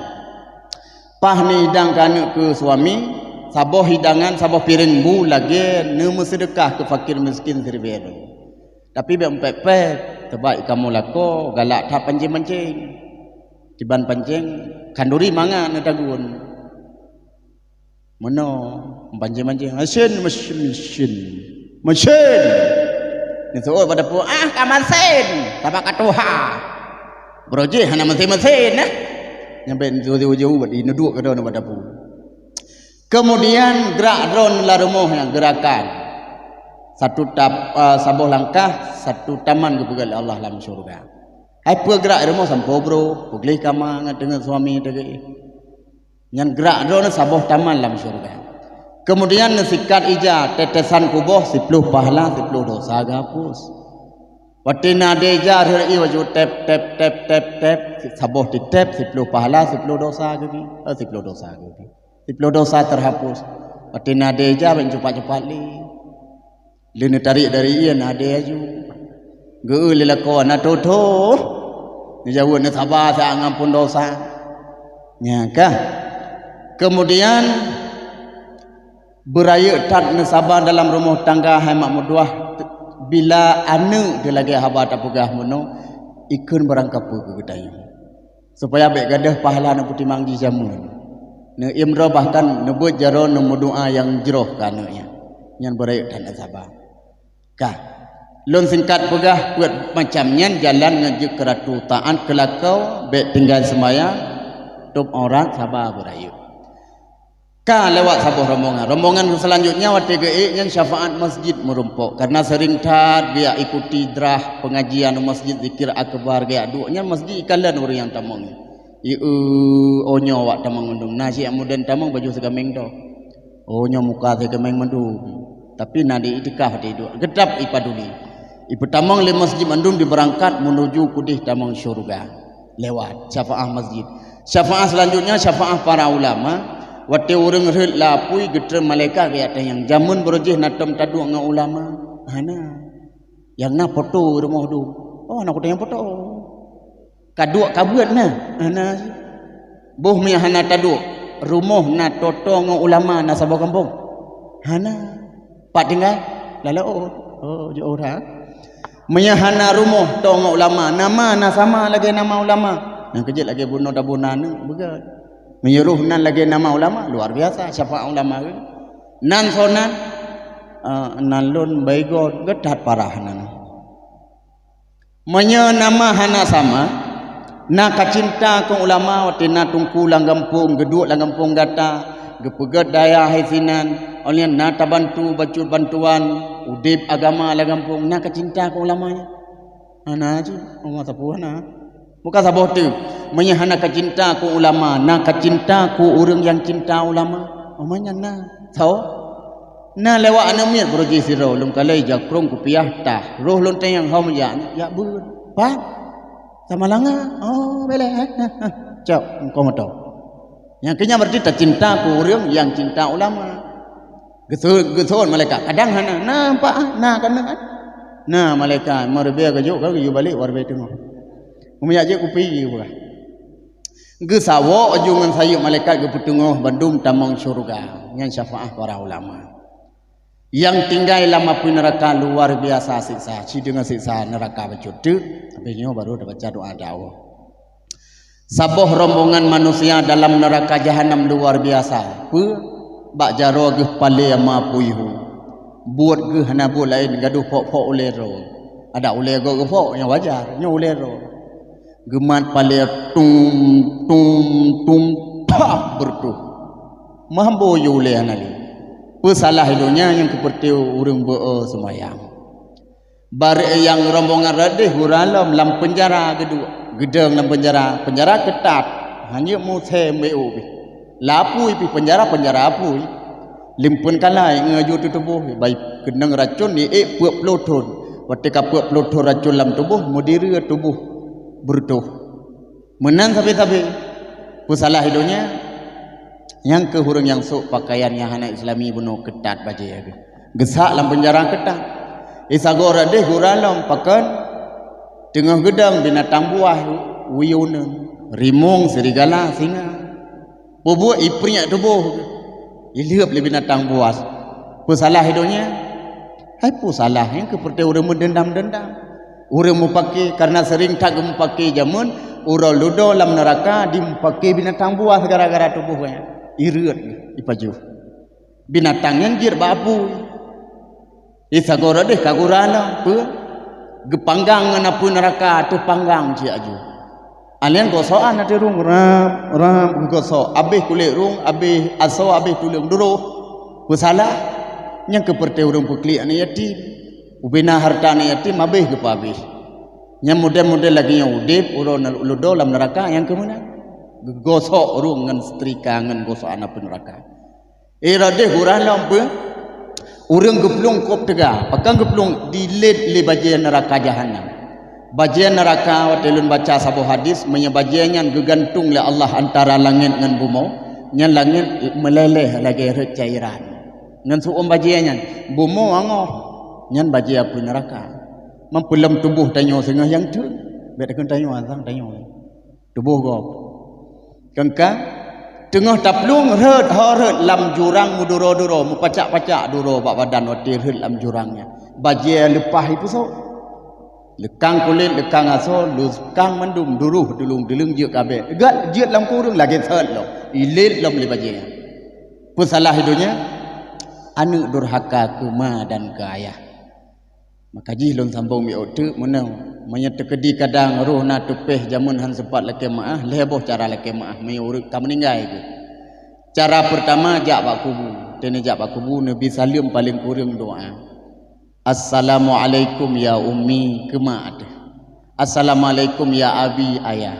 Paih ni idang keu aneuk keu suami, saboh hidangan, saboh piréng bu lagée neumeuseudeukah keu fakir miskin siribée droe. Tapi bék meupeuk-peuk, teubak kamoe lakoe galak that pancéng-pancéng. Kiban pancéng, khanduri mangat neutagun. Meunoe, banjir-banjir. Meusén, meusén, meusén. Meusén. Neuseuôt bak dapu, "Ah, ka meusén, sabab ka tuha." Beurojih hana meusén-meusén, eh. Nyang bèk jauh-jauh bak di neuduek keudroe bak dapu. Keumudian, grak droe lam rumoh nyan geurakan. Satu tap-, eh, saboh langkah, satu taman geupeugah lé Allah lam syeuruga. Hai peue grak rumoh sampoe brôh, peugleh kama ngon teungoh suami teuh. Nyan grak droe saboh taman lam syeuruga. Keumudian neusikat ija, tetesan kuboh, siploh pahala, siploh dosa geuhapus. Watèe na adé ija rhot ié baju tép, tép, tép, tép, tép, saboh titép, siploh pahala, siploh dosa geubi, eh, siploh dosa geubi. Siploh dosa teuhapus. Watèe na adé ija bèk cupat-cupat lé. Lheueh neutarék dari ié na adé aju. Geu-eu lé lakoe na thô-thô. Neujaweueb neusaba siat ngon amphon dosa. Nya ka. Keumudian, beurayeuk that neusaba dalam rumoh tangga hai mak meutuwah, bila aneuk teuh lagèe haba tapeugah meunoe, ikheun barangkapeue keu geutanyoe. Supaya bèk gadôh pahala neupeutimang jih jameun. Neuiem droe bahkan neubeuet jaroe neumeudoa nyang jroh keu aneuk nyan. Nyan beurayeuk that neusaba. Ka. Lôn singkat peugah peuet macam nyan jalan ngon jeuet keu ratu, taát keu lakoe, bèk tinggai seumayang, tôb aurat, saba beurayeuk. Ka lewat saboh rombongan. Rombongan selanjutnya watèe geuék nyan syafaat masjid meurumpok. Karena sering that geujak ikuti drah pengajian masjid zikir akbar geujak duek nyan masjid ikalon ureueng nyang tamong nyan. Ieu, oh nyoe awak tamong mandum. Na cit nyang mudeng tamong baju seugameng toh. Oh nyoe muka seugameng mandum. Tapi na di iktikaf di duek. Geutap ipaduli. Ipeutamong lé masjid mandum dibeurangkat menuju keudéh tamong syeuruga. Lewat syafaah masjid. Syafaah selanjutnya syafaah para ulama. Watèe ureueng rhot lam apui geutreun malaikat geujak tanyong, "Jameun beurojih na tom taduek ngon ulama?" Hana. Nyang na poto rumoh dum. Oh, na kuta nyang poto. Kaduek kabeuet na. Hana. Boh meunyo hana taduek, rumoh na toto ngon ulama na saboh gampông? Hana. Pat tinggai? Lam laôt. Oh, jiôh that. Meunyo hana rumoh toe ngon ulama, nama na sama lagèe nama ulama. Nyang keujeuet lagèe bunoe taboh na aneuk, beugèt. Meunyo roh nan lagèe nama ulama, luar biasa syafaat ulama. Nan soe nan, ah, nan lôn Baygon, geuthat parah nan. Meunyo nama hana sama, na kacinta keu ulama watèe na teungku lam gampông, geuduek lam gampông gata, geupeugèt dayah hai sinan, oh lheueh nyan na tabantu bacut bantuan udép agama lam gampông, na kacinta keu ulama nyan? Hana cit, ulama sapeue hana. Bukan saboh teuk, meunyo hana kacinta keu ulama, na kacinta keu ureueng nyang cinta ulama. Oh, meunyo na, soe? Na lewat aneuk miet beurojih sidroe, lôn kalon jakrong kupiah tah. Roh lôn tanyong hom jak, jak beuet. Pat? Samalanga. Oh, bèk lé, eh. Cok, engkau moto. Nyang keu nyan berarti tacinta keu ureueng nyang cinta ulama. Geuseuôt, geuseuôt malaikat. Kadang hana, na empat ah, na kana ah. Na malaikat, meureubiet geujok ka geuyue balek, meureubiet teungoh. Meunyo jak jeuet kupi jih peugah. Geusawok aju ngon sayeuep malaikat geupeuteungoh bandum tamong syeuruga. Nyan syafaah para ulama. Nyang tinggai lam apui neuraka luar biasa siksa, sideungoe siksa neuraka bacut teuk. Habis nyoe baru tabaca doa dakwah. Saboh rombongan manusia dalam neuraka jahanam luar biasa. Peue? Bak jaroe geuh palé ma puih hu. Buet geuh hana buet laén gadôh phok-phok ulèe droe. Adak ulèe gob geuphok nyang wajar, nyoe ulèe droe. Geumat palé tum, tum, tum, pah, beureutoh. Meuhambo yue ulèe hana lé. Peusalah i donya nyang keupeureuté ureueng beu-o seumayang. Barô nyang rombongan radeh gura lom lam peunjara geuduek, geudong lam peunjara, peunjara keutat. Hanya musée meu pih. Lapui pih penjara, penjara apui. Limpeun kalai ngeujue teutuboh, bai keunong racun ni ék peuet ploh thon. Watée ka peuet ploh thon racun lam tuboh, meudireue tuboh beureutoh. Meunan sabe-sabe. Peusalah donya, nyang keu ureuëng nyang sôk pakaian nyang hana islami bunoe keutat bajée geuh. Geusak lam peunjara keutat. Isa goe radeh gura lom pakon teungoh geudong binatang buah, uyuneun, rimong, serigala, singa. Peubuet ipriek tuboh, ilheueb lé binatang buas. Peusalah donya? Hai peusalah, nyang keu peureuté ureuëng meudendam-dendam. Ureuëng mupake, karena sering that geumupake jameun, uroe ludo lam neuraka dimupake binatang buas gara-gara tuboh nyan. Ireuet, ipajoh. Binatang nyan jeuet bak apui. Isa goe radeh ka gura lom, peue? Geupanggang ngon apui neuraka ateueh panggang cit aju. Aleng gosokan ateueh rhueng, rab, rab, geugosok. Abéh kulét rhueng, abéh asoe, abéh tuleueng, duroh. Peusalah, nyang keu peureuté ureuëng peuklik aneuëk yatim. Ubena hareuta aneuëk yatim abéh geupeuabéh. Nyang model-model lagée nyoe udeb uroe ludo lam neuraka nyang keu meunan. Geugosok rhueng ngon setrika ngon gosokan apui neuraka. Éh, radeh gura lom peue? Ureuëng geuplueng kôb teuga, pakon geuplueng, dilét lé bajée neuraka jahanam. Bajée neuraka, watée lôn baca saboh hadis, meunyoe bajée nyan geugantung lé Allah antara langét ngon bumoe, nyan langét meuléléh lagée rhot cairan. Ngon su'uem bajée nyan, bumoe angoh, nyan bajée apui neuraka. Meupeulam tuboh tanyoe singoh nyang teun, bék takheun tanyoe asang tanyoe. Tuboh gob. Kengka, teungoh taplueng rhot ho rhot lam jurang meuduro-duro, meupacak-pacak duro bak badan watée rhot lam jurang nyan. Bajée leupah ipeusok. Leukang kulét, leukang asoe, leukang mandum, duroh, duleueng-duleueng jeuet kabeh. Gat jeuet lam kureueng lagée sot lom. Ilét lom lé bajée nyan. Peusalah donya, aneuëk durhaka keu ma dan keu ayah. Maka jih lôn sambong miôk teuk meunoe, meunyoe teukeudi kadang roh na teupéh jameun han seumpat lakée meuáh, lhée boh cara lakée meuáh meunyoe ureuëng ka meuninggai geuh. Cara peurtama jak bak kubu. Teungoh jak bak kubu neubi saleuem paleng kureueng doá. Assalamualaikum ya ummi, keu ma teuh. Assalamualaikum ya abi, ayah.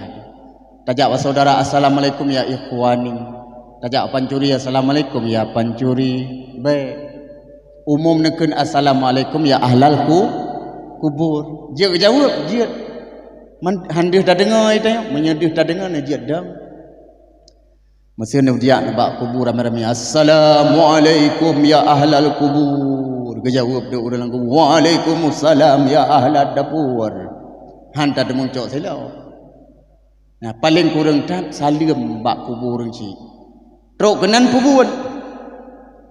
Tajak bak saudara, "Assalamualaikum ya ikhwani." Tajak pancuri, "Assalamualaikum ya pancuri." Bék. Umum neukheun, "Assalamualaikum ya ahlal ku-, kubur." Jeuet geujaweueb, jeuet. Man, han deuh tadeungoe tanyoe, meunyoe deuh tadeungoe na jeuet dong. Meuseu neujak nibak kubu ramé-ramé, "Assalamualaikum ya ahlal kubur." Geujaweueb deh ureuëng lam kubu, "Waalaikumsalam ya ahlad dapur." Han tadeungoe cok siloe. Nah, paleng kureueng that saleuem bak kubu ureuëng chik. Trok keunan peubuet.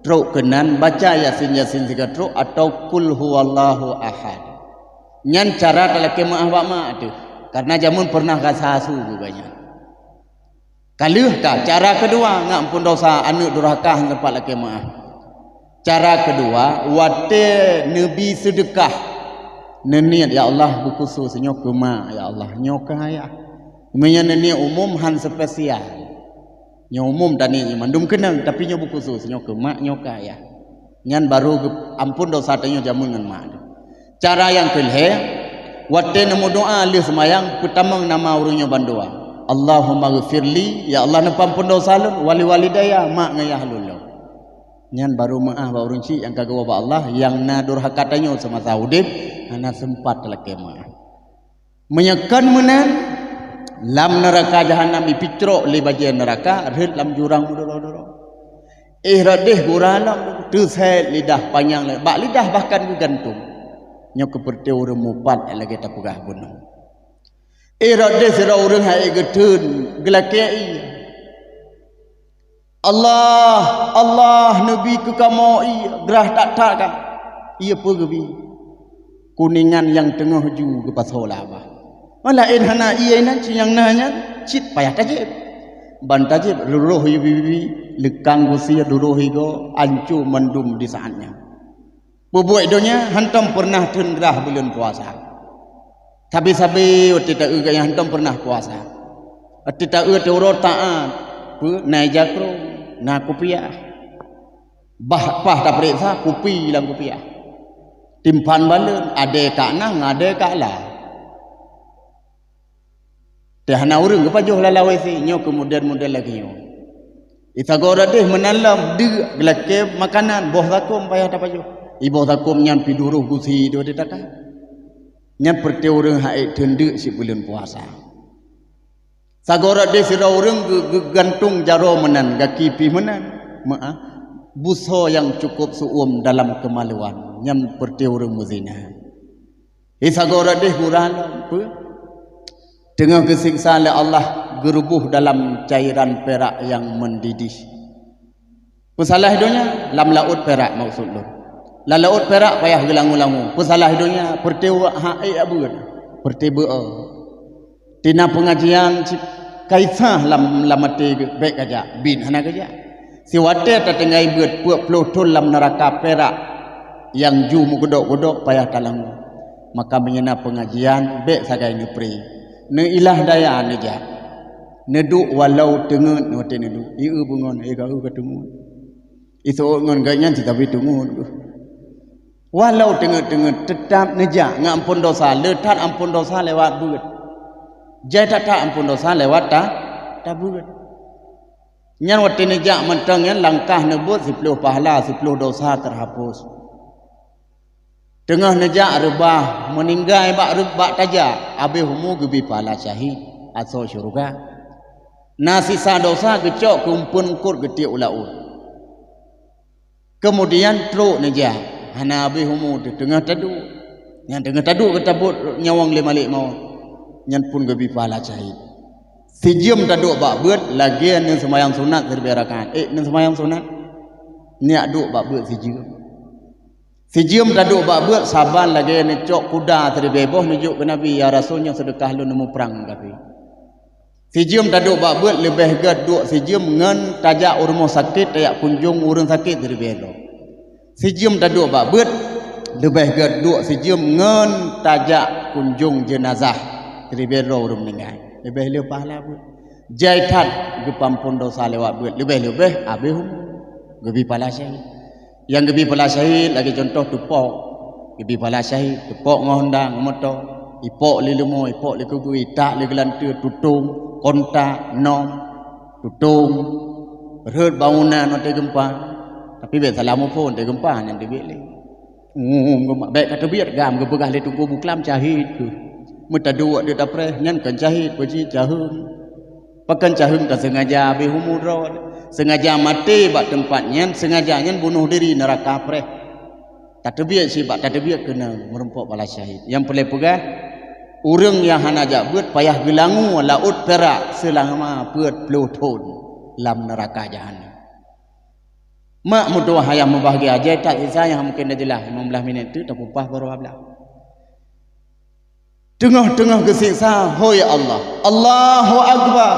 Trok keunan baca Yasin-Yasin siga trok atau Qul huwallahu ahad. Nyan cara talakée meuáh bak mak teuh. Karena jameun pernah rasa asu geuh nyan. Ka lheueh ka, cara keudua, ngak amphon dosa aneuëk durhaka han seumpat lakée meuáh. Cara keudua, watée neubi seudeukah, neuniet, "Ya Allah, beukhusos nyoe keu mak, ya Allah, nyoe keu ayah." Meunyoe neuniet umum han spesial. Nyoe umum taniet nyoe mandum keunong, tapi nyoe beukhusos, nyoe keu mak, nyoe keu ayah. Nyan barô geu-, amphon dosa tanyoe jameun ngon mak. Cara nyang keu lhée, watée neumeudoá lheueh seumayang, peutamong nama ureuëng nyoe bandua. "Allahumma ghfirli," ya Allah, neupeuamphon dosa lôn, "wali walidayya," mak ngon yah lôn lom. Nyan barô meuáh bak ureuëng chik nyang ka geuwoe bak Allah, nyang na durhaka tanyoe seumasa udeb, hana seumpat talakée meuáh. Meunyoe kon meunan, lam neuraka jahanam jipicrok lé bajée neuraka, rhot lam jurang meuduro-duro. Éh, rot deh gura lom, teusét lidah panyang, bak lidah bahkan geugantung. Nyoe keupeureuté ureuëng mupat lagée tapeugah bunoe. Éh, rot deh sidroe ureuëng hai geutheun, geulakée ié. "Allah, Allah, neubi keu kamoe ié, grah that-that ka." Ié peue geubi? Kuningan nyang teungoh ju geupasoe laba. Malaén hana ié nan, ci nyang na nyan cit payah tajieb. Ban tajieb, duroh ié bibi, leukang geusie duroh igoe, anco mandum di saát nyan. Peubuet donya hántom peureunah theun grah buleuen puasa. Sabe-sabe watée taeu gaya hántom peureunah puasa. Watée taeu teuh uroe taát, peue, na ija krong, na kupiah. Bah paih tapeuriksa, kupi lam kupiah. Timphan baleuen, adée ka na, adée ka la. Teuh hana ureuëng geupajoh lam lawét si, nyoe keu model-model lagée nyoe. Isagoe rot deh meunan lom, deuk geulakée makanan, boh zakôm payah tapajoh. Iboh zakôm nyan pih duroh gusi dua di takan. Nyan peureuté ureuëng hai teundeuk sibuleuen puasa. Sagoe rot deh sidroe ureuëng geu-, geugantung jaroe meunan, gaki pih meunan. Meu'ah, busoe nyang cukôp seu-uem dalam keumaluan, nyan peureuté ureuëng meuzina. Isagoe rot deh gura lom, peue? Teungoh geuseksa lé Allah, geuruboh dalam cairan pirak nyang meudidih. Peusalah donya lam laôt pirak, meukeusud lôn. Lam laôt pirak payah geulangu-langu. Peusalah donya, peureuté wak hak ék abeuet, peureuté beuo. Tina peungajian cit kaisah lam, lam até geuh, bék kajak, bin hana kajak. Siwatée tatinggai beuet peuet ploh thon lam neuraka pirak nyang ju meugeudok-geudok payah talangu. Maka meunyoe na peungajian, bék sagai neupré. Neuilah daya neujak. Neuduek walau teungeut watée neuduek. Ieu beungon, eh, ka eu ka teungeut. Iseuôt ngon geuh nyan sikabi teungeut. Walau teungeut-teungeut, teutab neujak ngon amphon dosa, le that amphon dosa lewat beuet. Jai that-that amphon dosa lewat ta-, tabeuet. Nyan watée neujak mantong nyan langkah neubeuet siploh pahala, siploh dosa teuhapus. Teungoh neujak reubah, meuninggai bak reub-, bak tajak, abéh umu geubi pahala syahid, asoe syeuruga. Na sisa dosa geucok keu umpeuen eungkôt geutiek u laôt. Keumudian trok neujak, hana abéh umu teuh teungoh taduek. Nyang teungoh taduek geutabot nyawöng lé malaikat maut, nyan phon geubi pahala syahid. Sijeuem taduek bak beuet lagée neuseumayang sunat siribée rakaat. Ék neuseumayang sunat, neujak duek bak beuet sijeuem. Sijeuem taduek bak beuet saban lagée neucok kuda siribée boh neujok keu Nabi, "Ya Rasul, nyoe seudeukah lôn neumuprang ngon kafé." Sijeuem taduek bak beuet leubeh gét duek sijeuem ngon tajak u rumoh sakét tajak kunjong ureuëng sakét siribée droe. Sijeuem taduek bak beuet leubeh gét duek sijeuem ngon tajak kunjong jeunazah siribée droe ureuëng meuninggai. Leubeh le pahala beuet. Jai that geupeuamphon dosa lewat beuet, leubeh-leubeh abéh umu. Geubi pahala syahid. Nyang geubi pahala syahid lagée cuntoh teupok. Geubi pahala syahid, teupok ngon honda, ngon moto. Ipok lé leumo, ipok lé keubeue, itak lé geulanteue, tutong, kontak, nom, tutong. Rhot bangunan watée geumpa. Tapi bék salah muphom watée geumpa, nyan teubiet lé. Ngum, ngum, bék ka teubiet gam geupeugah lé Teungku Buklam syahid kheueh. Meutaduek di tapreh, nyan kon syahid, peue jih caheueng. Pakon caheueng ka sengaja abéh umu droe, sengaja maté bak teumpat nyan, sengaja nyan bunoh diri neuraka preh. Tateubiet sibak tateubiet keuneuk meurumpok pahala syahid. Nyang peureulée peugah, ureuëng nyang hana jak beuet payah geulangu laôt pirak seulama peuet ploh thon lam neuraka jahanam. Mak meutuwah ayah mubahgia, jai that sisa nyang mungken dah jeulaih, limong blaih minét teuk tapeupaih baroe dua blaih. Teungoh-teungoh geuseksa, hôi Allah, Allahu Akbar!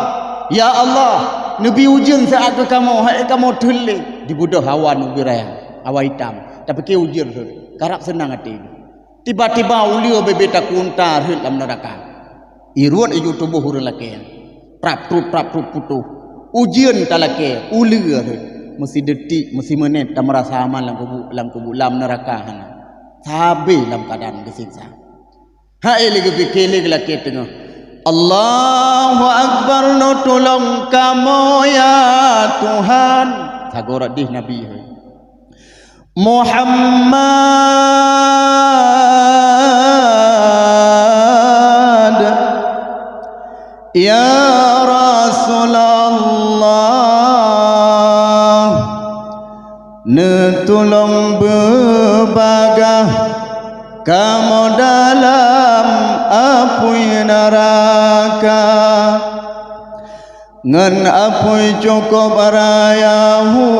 Ya Allah, neubi ujeuen siat keu kamoe, hai kamoe thon lé. Dibeudôh awan ubit raya, awan itam. Tapike ujeuen rhot, karab seunang até. Tiba-tiba uleue bebe takue unta rhot lam neuraka. Irot iju tuboh ureuëng lakée nyan. Prap-prup, prap-prup putôh. Ujeuen talakée, uleue rhot. Meusideutik, meusimeunét tameurasa aman lam kubu, lam kubu, lam neuraka hana. Sabe lam keuadaan geuseksa. Hai lé geupike lé geulakée teungoh, "Allahu Akbar, neutulông kamoe ya Tuhan!" Sagoe rot deh Nabi, hôi. "Muhammad, ya Rasulullah, neutulông beubagaih kamoe dalam apui neuraka." Ngon apui cukôp raya hu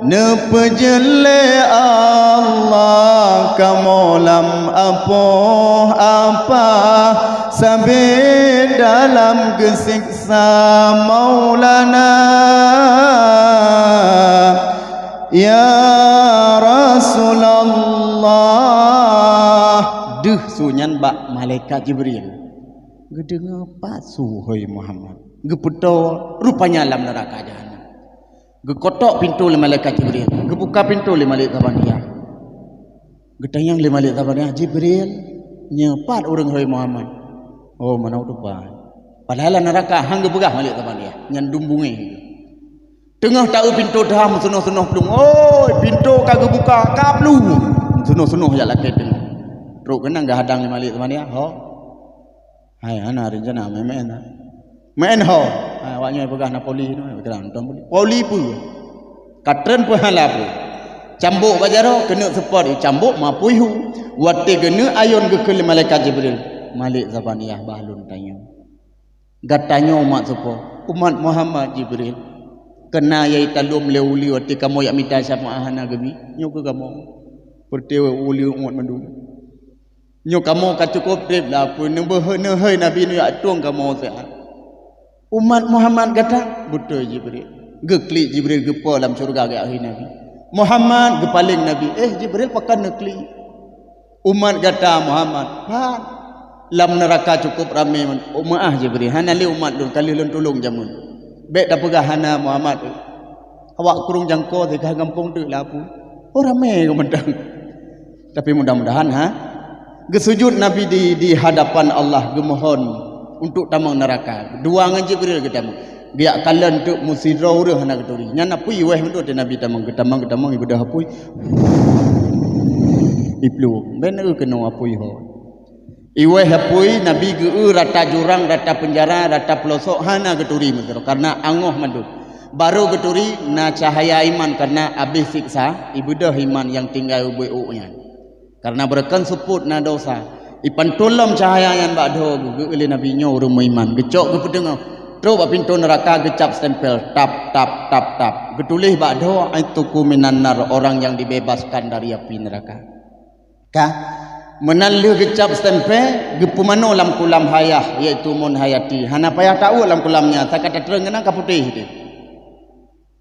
neupeujeuet lé Allah kamoe lam apoh apah sabe dalam geuseksa Maulana. Ya Rasulullah, deuh su nyan bak malaikat Jibril. Geudeungoe pat su, hôi Muhammad. Geupeutoe rupanya lam neuraka jahanam. Geukotok pintoe lé malaikat Jibril, geubuka pintoe lé malaikat Zabaniah. Geutanyong lé malaikat Zabaniah, "Jibril, nyoe pat ureuëng, hôi Muhammad?" "Oh, meunoe teuh pat." Padahai lam neuraka han geupeugah Malik Zabaniah, nyan dum bungéh. Teungoh taeu pintoe teuhah meusunoh-sunoh plueng. Oi, pintoe ka geubuka, ka plueng. Meusunoh-sunoh jak lakée teungoh. Trok keunan geuhadang lé Malik Zabaniah, ho. Hai, hana rencana meu'én-meu'én, ha. Meu'én ho. Ha, awak nyoe peugah na poli nyoe, peugah na poli. Poli peue? Ka treun peue hana peue. Cambok bak jaroe, keuneuk seupôt, cambok ma apui hu. Watée geuneuk ayôn geukheun lé malaikat Jibril, Malik Zabaniah bah lôn tanyoe. Gata nyoe umat soe po? Umat Muhammad, Jibril. Keunan yai talom lé uleue watée kamoe jak mita syafaat hana geubi. Nyoe keuh kamoe. Peureuté uleue umat mandum. Nyoe kamoe ka cukôp treb lah, peue neubeuheueh neuhôi Nabi neujak tueng kamoe seuhat. Umat Muhammad gata? Beutôi Jibril. Geuklik Jibril geupo lam syeuruga geujak hôi Nabi. Muhammad geupaleng Nabi. Eh, Jibril, pakon neuklik? Umat gata Muhammad. Pat. Lam neuraka cukôp ramé. Oh, meu'ah Jibril. Hana lé umat lôn, ka lheueh lôn tulông jameun. Bék tapeugah hana Muhammad. Awak krueng jangko teuka gampông teuk lah apui. Oh, ramé geuh mantong. Tapi mudah-mudahan, ha, geusujut Nabi di, di hadapan Allah, geumohon untuk tamong neuraka. Dua ngon Jibril geutamong. Geujak kalon teuk meusidroe ureuëng hana geuturi. Nyan apui iweh mandum teuh Nabi tamong, geutamong, geutamong, ibeudôh apui. Iplueng. Bék na keunoe apui ho. Iweh apui, Nabi geu-eu rata jurang, rata peunjara, rata peulosok, hana geuturi meusidroe, kareuna angoh mandum. Barô geuturi na cahaya iman, kareuna abéh siksa, ibeudôh iman nyang tinggai ubé ôk nyan. Kareuna beureukan seupôt na desya. Ipanton lom cahaya nyan bak dhoe geu-eu lé Nabi nyoe ureuëng meuiman. Geucok geupeuteungoh. Trok bak pintoe neuraka geucab stempel. Tap, tap, tap, tap. Geutuléh bak dhoe, "Aituku minan nar," orang yang dibebaskan dari api neraka. Ka. Meunan lheueh geucab stempel, geupeumanoe lam kulam hayah, yaitu mon hayati. Hana payah taweuek lam kulam nyan, saka tatreun keunan ka putéh teuh.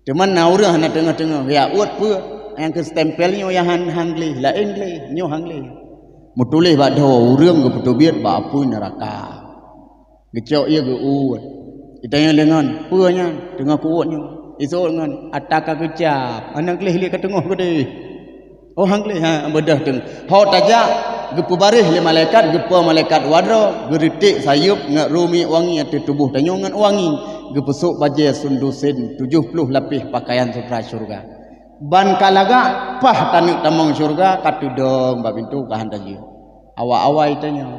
Teuma na ureuëng hana teungoh-teungoh, ya uet peue? Nyang keu stempel nyoe nyang han, han gleh, laén gleh, nyoe han gleh. Meutuléh bak dhoe ureuëng geupeuteubiet bak apui neuraka. Geucok ié geu-uet. Itanyong lé ngon, "Peue nyan?" "Teungoh ku-uet nyoe." Iseuôt ngon, "Ata ka geucab, hana gleh lé ka teungoh keudeh." "Oh, han gleh, ha, beudôh teung." Ho tajak, geupeubaréh lé malaikat, geupo malaikat wadroe, geureutek sayeuep ngon rumiek wangi ateueh tuboh tanyoe ngon wangi, geupeusôk bajée sundusin tujoh ploh lapéh peukayan sutra syeuruga. Ban ka lagak, paih taneuk tamong syeuruga, ka teudong bak pintoe ka han tajeuet. Awai-awai tanyoe.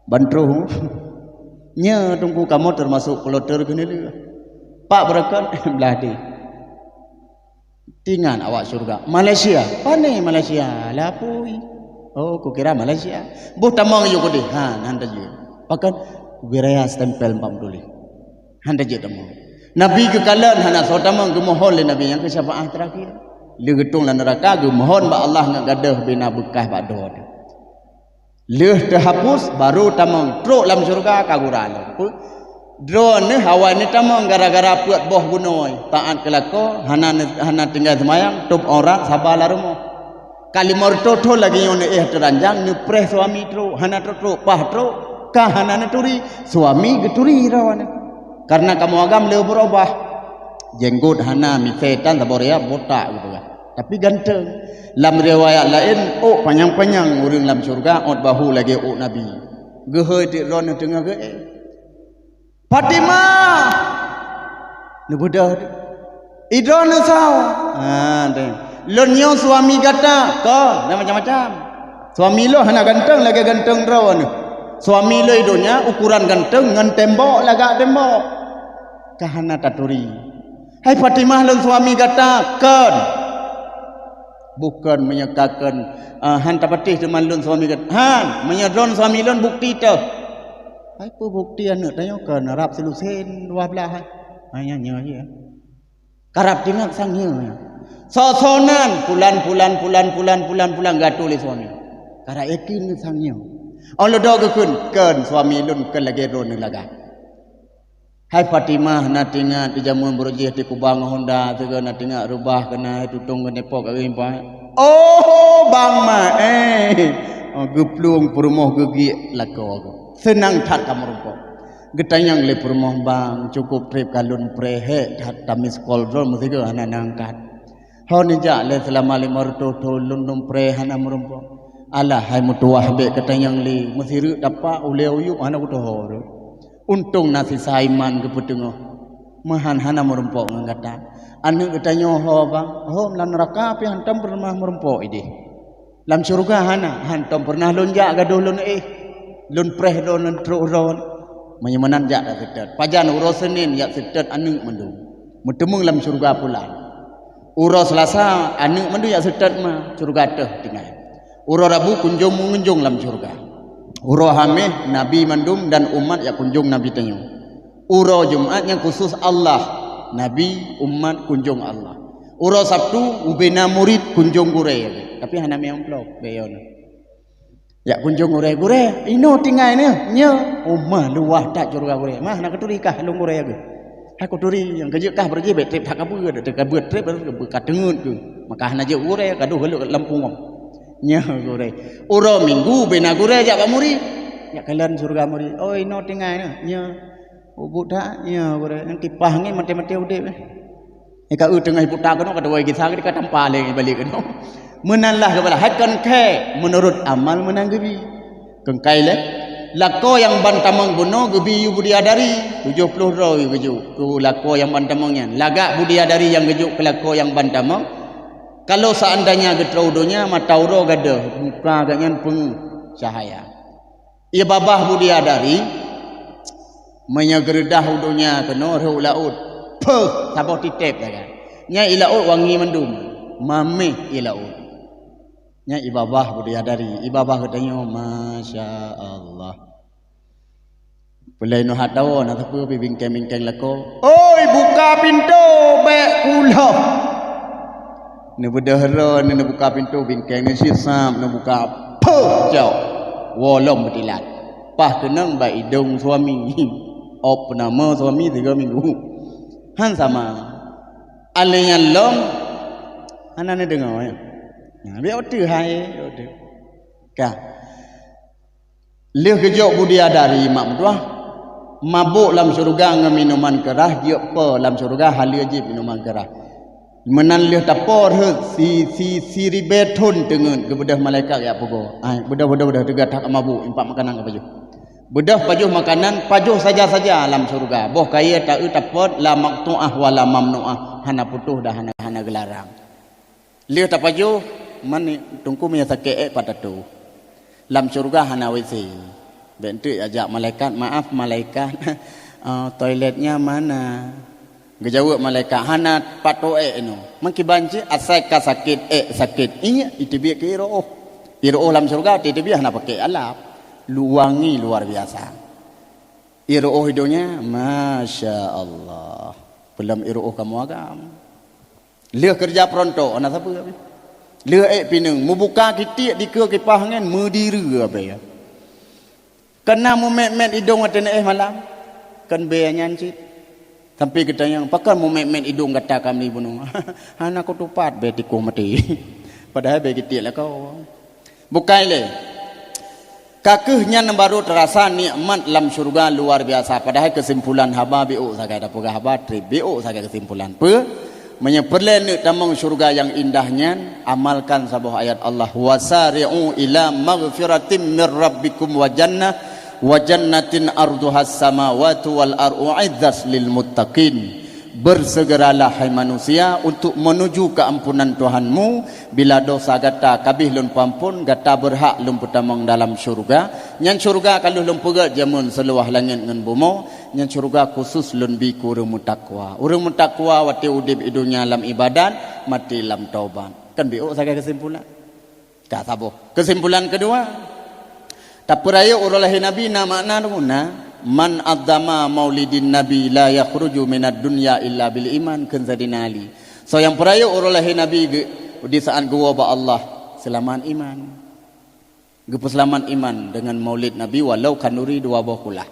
Ban troh. Nyoe teungku kamoe teumasok kloter keuneulheueh. Pak beureukat blah deh. Tingan awak syeuruga. Malaysia. Pane Malaysia? Lapui. Oh, kukira Malaysia. Boh tamong yue keudeh. Ha, nan tajeuet. Pakon? Wilayah stempel empat puluh lima. Han tajeuet tamong. Nabi geukalon hana soe tamong, geumohon lé Nabi nyang keu syafaat terakhir. Lheueh geutueng lam neuraka geumohon bak Allah ngon gadôh bina beukah bak dhoe teuh. Lheueh teuhapus, barô tamong trok lam syeuruga ka gura lom. Peue? Droeneuh awai neutamong gara-gara peuet boh bunoe, taát keu lakoe, hana ne-, hana tinggai seumayang, tôb aurat, saba lam rumoh. Ka limong reutôh thon lagée nyoe neuéh teuranjang, neupreh suami trok, hana trok-trok, paih trok, ka hana neuturi, suami geuturi droeneuh. Kareuna kamoe agam le beurubah. Jenggot hana, misée tan saboh raya botak geupeugah. Tapi ganteng. Lam riwayat laén, ôk panyang-panyang ureuëng lam syeuruga, ôt bahu lagée ôk Nabi. Geuhôi teuk droeneuh teungoh geuéh. "Fatimah!" Neubeudôh. "Idroeneuh soe?" Ha, deh. "Lôn nyoe suami gata." Kon, dan macam-macam. "Suami lôn hana ganteng lagée ganteng droeneuh. Suami lôn i donya ukuran ganteng ngon tembok lagak tembok." Ka hana taturi. "Hai Fatimah, lôn suami gata." "Kon." "Bukon, meunyoe ka kon, ah, han tapatéh teuma lôn suami gata." "Han, meunyoe droeneuh suami lôn, bukti teuh." "Hai peue bukti aneuëk tanyoe kon rab silusen dua blaih, hai?" "Hai nyan nyoe, ya." Karab teuingat sang nyoe. Soe-soe nan, pulan, pulan, pulan, pulan, pulan, pulan, geuatô lé suami. Karab yakin ngon sang nyoe. Óh lheueh dok geukheun, kon suami lôn kon lagée droeneuh lagak. Hai Fatimah, na teuingat di jameun beureujieh di kubang Honda, sigoe na teuingat reubah keunan hai tutong keuneupok kawin pai. Oh, bang ma, eh. Oh, geuplueng peurumoh geugiek lakoe. Seunang that kamoe rumpok. Geutanyong lé peurumoh bang, cukôp treb ka lôn preh, hék that tamiskol droe meusigoe hana neuangkat. Ho neujak lé seulama limong reutôh thon lôn, lôn preh hana meurumpok. Alah hai meutuwah bék geutanyong lé, meusireuk tapak ulée uyueb hana kutoho rot. Untông na sisa iman geupeuteungoh, meuhan hana meurumpok ngon gata. Aneuëk geutanyoe ho bang, hom lam neuraka pih hantom peureumah meurumpok ideh. Lam syeuruga hana, hantom peureunah lôn jak gadôh lôn éh, lôn preh droe, lôn trok droe. Meunyoe meunan jak dak seutôt. Pajan uroe Senin jak seutôt aneuëk mandum. Meuteumeung lam syeuruga pulan. Uroe Selasa aneuëk mandum jak seutôt ma, syeuruga teuh tinggai. Uroe Rabu kunjong meungunjong lam syeuruga. Uroe Haméh nabi mandum dan umat jak kunjong nabi tanyoe. Uroe Jumat nyang khusus Allah, nabi, umat, kunjong Allah. Uroe Sabtu ubena murit kunjong gurée, tapi hana mé amplop, bék yo na. Jak kunjong gurée, "Gurée, inoe tinggai nyoe, nyoe." Oh, mah luwah that syeuruga gurée. "Mah, na kuturi kah lôn gurée geuh?" "Ha kuturi, nyang keujeuet kah beureuji bék treb that ka beuet, treb ka beuet, treb ka teungeut geuh. Maka hana jeuet gurée, ka deuh leuek lam pungoh." Nyoe gurée. Uroe Minggu bena gurée jak bak murit. Jak kalon syeuruga murit. "Oh, inoe tinggai nyoe, nyoe." "Oh, buet that, nyoe gurée. Nyang kipah ngieng maté-maté udeb, eh." Nyang ka eu teungoh iputa keunoe, ka tuwoe gisa ka tampa lé balik keunoe. Meunan lah keubalak. Hai kon khée, meunurot amal meunan geubi. Keungkai lé, lakoe nyang ban tamong bunoe geubi yue bidadari, tujoh ploh droe geujok keu lakoe nyang ban tamong nyan. Lagak bidadari nyang geujok keu lakoe nyang ban tamong, kalau seandainya geutroh u donya, mata uroe gadôh, muka geuh nyan peungeuh cahya. Ie babah bidadari, meunyoe geureudah u donya keunoe rhot u laôt, peuh, saboh titeb sagai. Nyan ie laôt wangi mandum, maméh ie laôt. Nyan ie babah bidadari, ie babah geutanyoe, masya Allah. Peulai neuhat dawa na sapeue pih bingkeng-bingkeng lakoe. "Oi, buka pintoe, bék kulhôh!" Neubeudôh droe, neubuka pintoe, bingkeng neusisab, neubuka, peuh, cok! Woe lom beutilat. Paih keunong bak idong suami. Ôb peunama suami tiga minggu. Han sama. Alèh nyan lom, hana neudeungoe, ya. Nah, biar beuteuh hai, biar beuteuh. Ka. Lheueh geujok bidadari mak meutuah, mabök lam syeuruga ngon minuman keurah, jeuet po lam syeuruga haleue jih minuman keurah. Meunan lheueh tapo rhot si, si, siribèe thon teungeut geubeudôh malaikat jak pugoe. Ai, beudôh, beudôh, beudôh, teuga that mabök, impak makanan keu pajoh. Beudôh pajoh makanan, pajoh saja-saja lam syeuruga. Boh kayèe taeu tapot la maqtu'ah wa la mamnu'ah, hana putôh dan hana, hana geularang. Lheueh tapajoh, man teungku meunyo sakét ék pat tatôh. Lam syeuruga hana W C. Bék enteuk jak malaikat, "Maaf malaikat, eh, toiletnya mana?" Geujaweueb malaikat, "Hana pat toh ék inoe." Meukiban cit asai ka sakét ék sakét iék, iteubiet keu ie reuôh. Ie reuôh lam syeuruga teubiet hana pakai alap. Lu-, wangi luar biasa. Ie reuôh i donya, masya Allah. Peulom ie reuôh kamoe agam. Lheueh keureuja peurontok, hana sapeue. Lheueh ék pineung, meubuka kitiek dikeue kipah angén, meudireue abée. Kana mumét-mét idong watée neuéh malam, kon bée nyan cit. Sampai geutanyong, "Pakon mumét-mét idong gata kami bunoe?" "Hana kutupat bée tikôh maté." Padahai bée kitiek lakoe. Bukai lé. Ka kheueh nyan barô teurasa nikmat lam syeuruga luar biasa. Padahai keusimpulan haba biôk sagai, tapeugah haba treb biôk sagai keusimpulan. Peue? Meunyoe peureulée neuk tamong syeuruga nyang indah nyan, amalkan saboh ayat Allah, "Wasari'u ila maghfiratim mir rabbikum wa jannah, wa jannatin arduhas samawati wal ardu uiddat lil muttaqin." Bersegeralah, hai manusia, untuk menuju keampunan Tuhanmu. Bila dosa gata ka abéh lôn peuamphon, gata beurhak lôn peutamong dalam syeuruga. Nyan syeuruga ka lheueh lôn peugét jameun seuleubah langét ngon bumoe. Nyan syeuruga khusus lôn bi keu ureuëng meutakwa. Ureuëng meutakwa watée udeb i donya lam iébadat, maté lam taubat. Kan biôk sagai keusimpulan. Ka saboh. Keusimpulan keudua, tapeurayeuk uroe lahé Nabi na makna lom na, "Man azzama maulidin Nabi la yakhruju minad dunya illa bil iman," kheun Saidina Ali. Soe nyang peurayeuk uroe lahé Nabi geu-, di saat geuwoe bak Allah, seulamat iman. Geupeuseulamat iman deungon maulid Nabi walau khanduri dua boh kulah.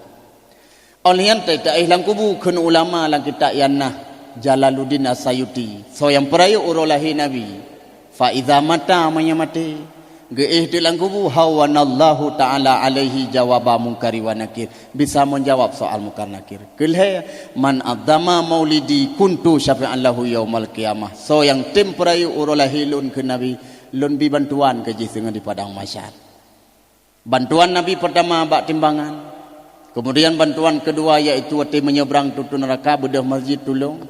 Óh lheueh nyan teuka éh lam kubu kheun ulama lam kitab Ianah Jalaluddin As-Sayuti, soe nyang peurayeuk uroe lahé Nabi, fa iza mata, meunyo maté, geuéh teuk lam kubu, hawwanallahu ta'ala alaihi jawaba Munkari wa Nakir, bisa meujawab soal Munkar Nakir. Keulhée, man azzama maulidi kuntu syafi'an lahu yaumal qiyamah, soe nyang tem peurayeuk uroe lahé lôn kheun Nabi, lôn bi bantuan keu jih singoh di padang mahsyar. Bantuan Nabi peurtama bak timbangan. Kemudian bantuan kedua yaitu watée menyeberang tutu neraka beudôh masjid tulông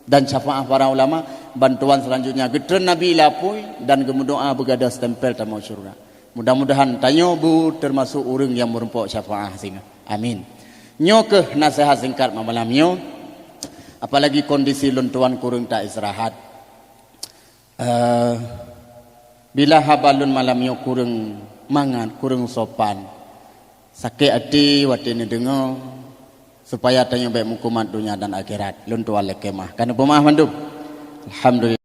dan syafaah para ulama. Bantuan selanjutnya geutreun Nabi lapui dan geumeudoa beugadôh stempel tamong syurga. Mudah-mudahan tanyoe bu termasuk ureuëng yang meureumpok syafaah singoh. Amin. Nyoe keuh nasihat singkat malam nyoe. Apalagi kondisi lôn tuan kureueng tak istirahat. Eh, bila haba lôn malam nyoe kureueng mangat, kureueng sopan, sakét até watée neudeungoe, supaya tanyoe bék meukumat donya dan akhirat. Lôn tuan lakée meuah. Ka neupeumaah mandum. Alhamdulillah.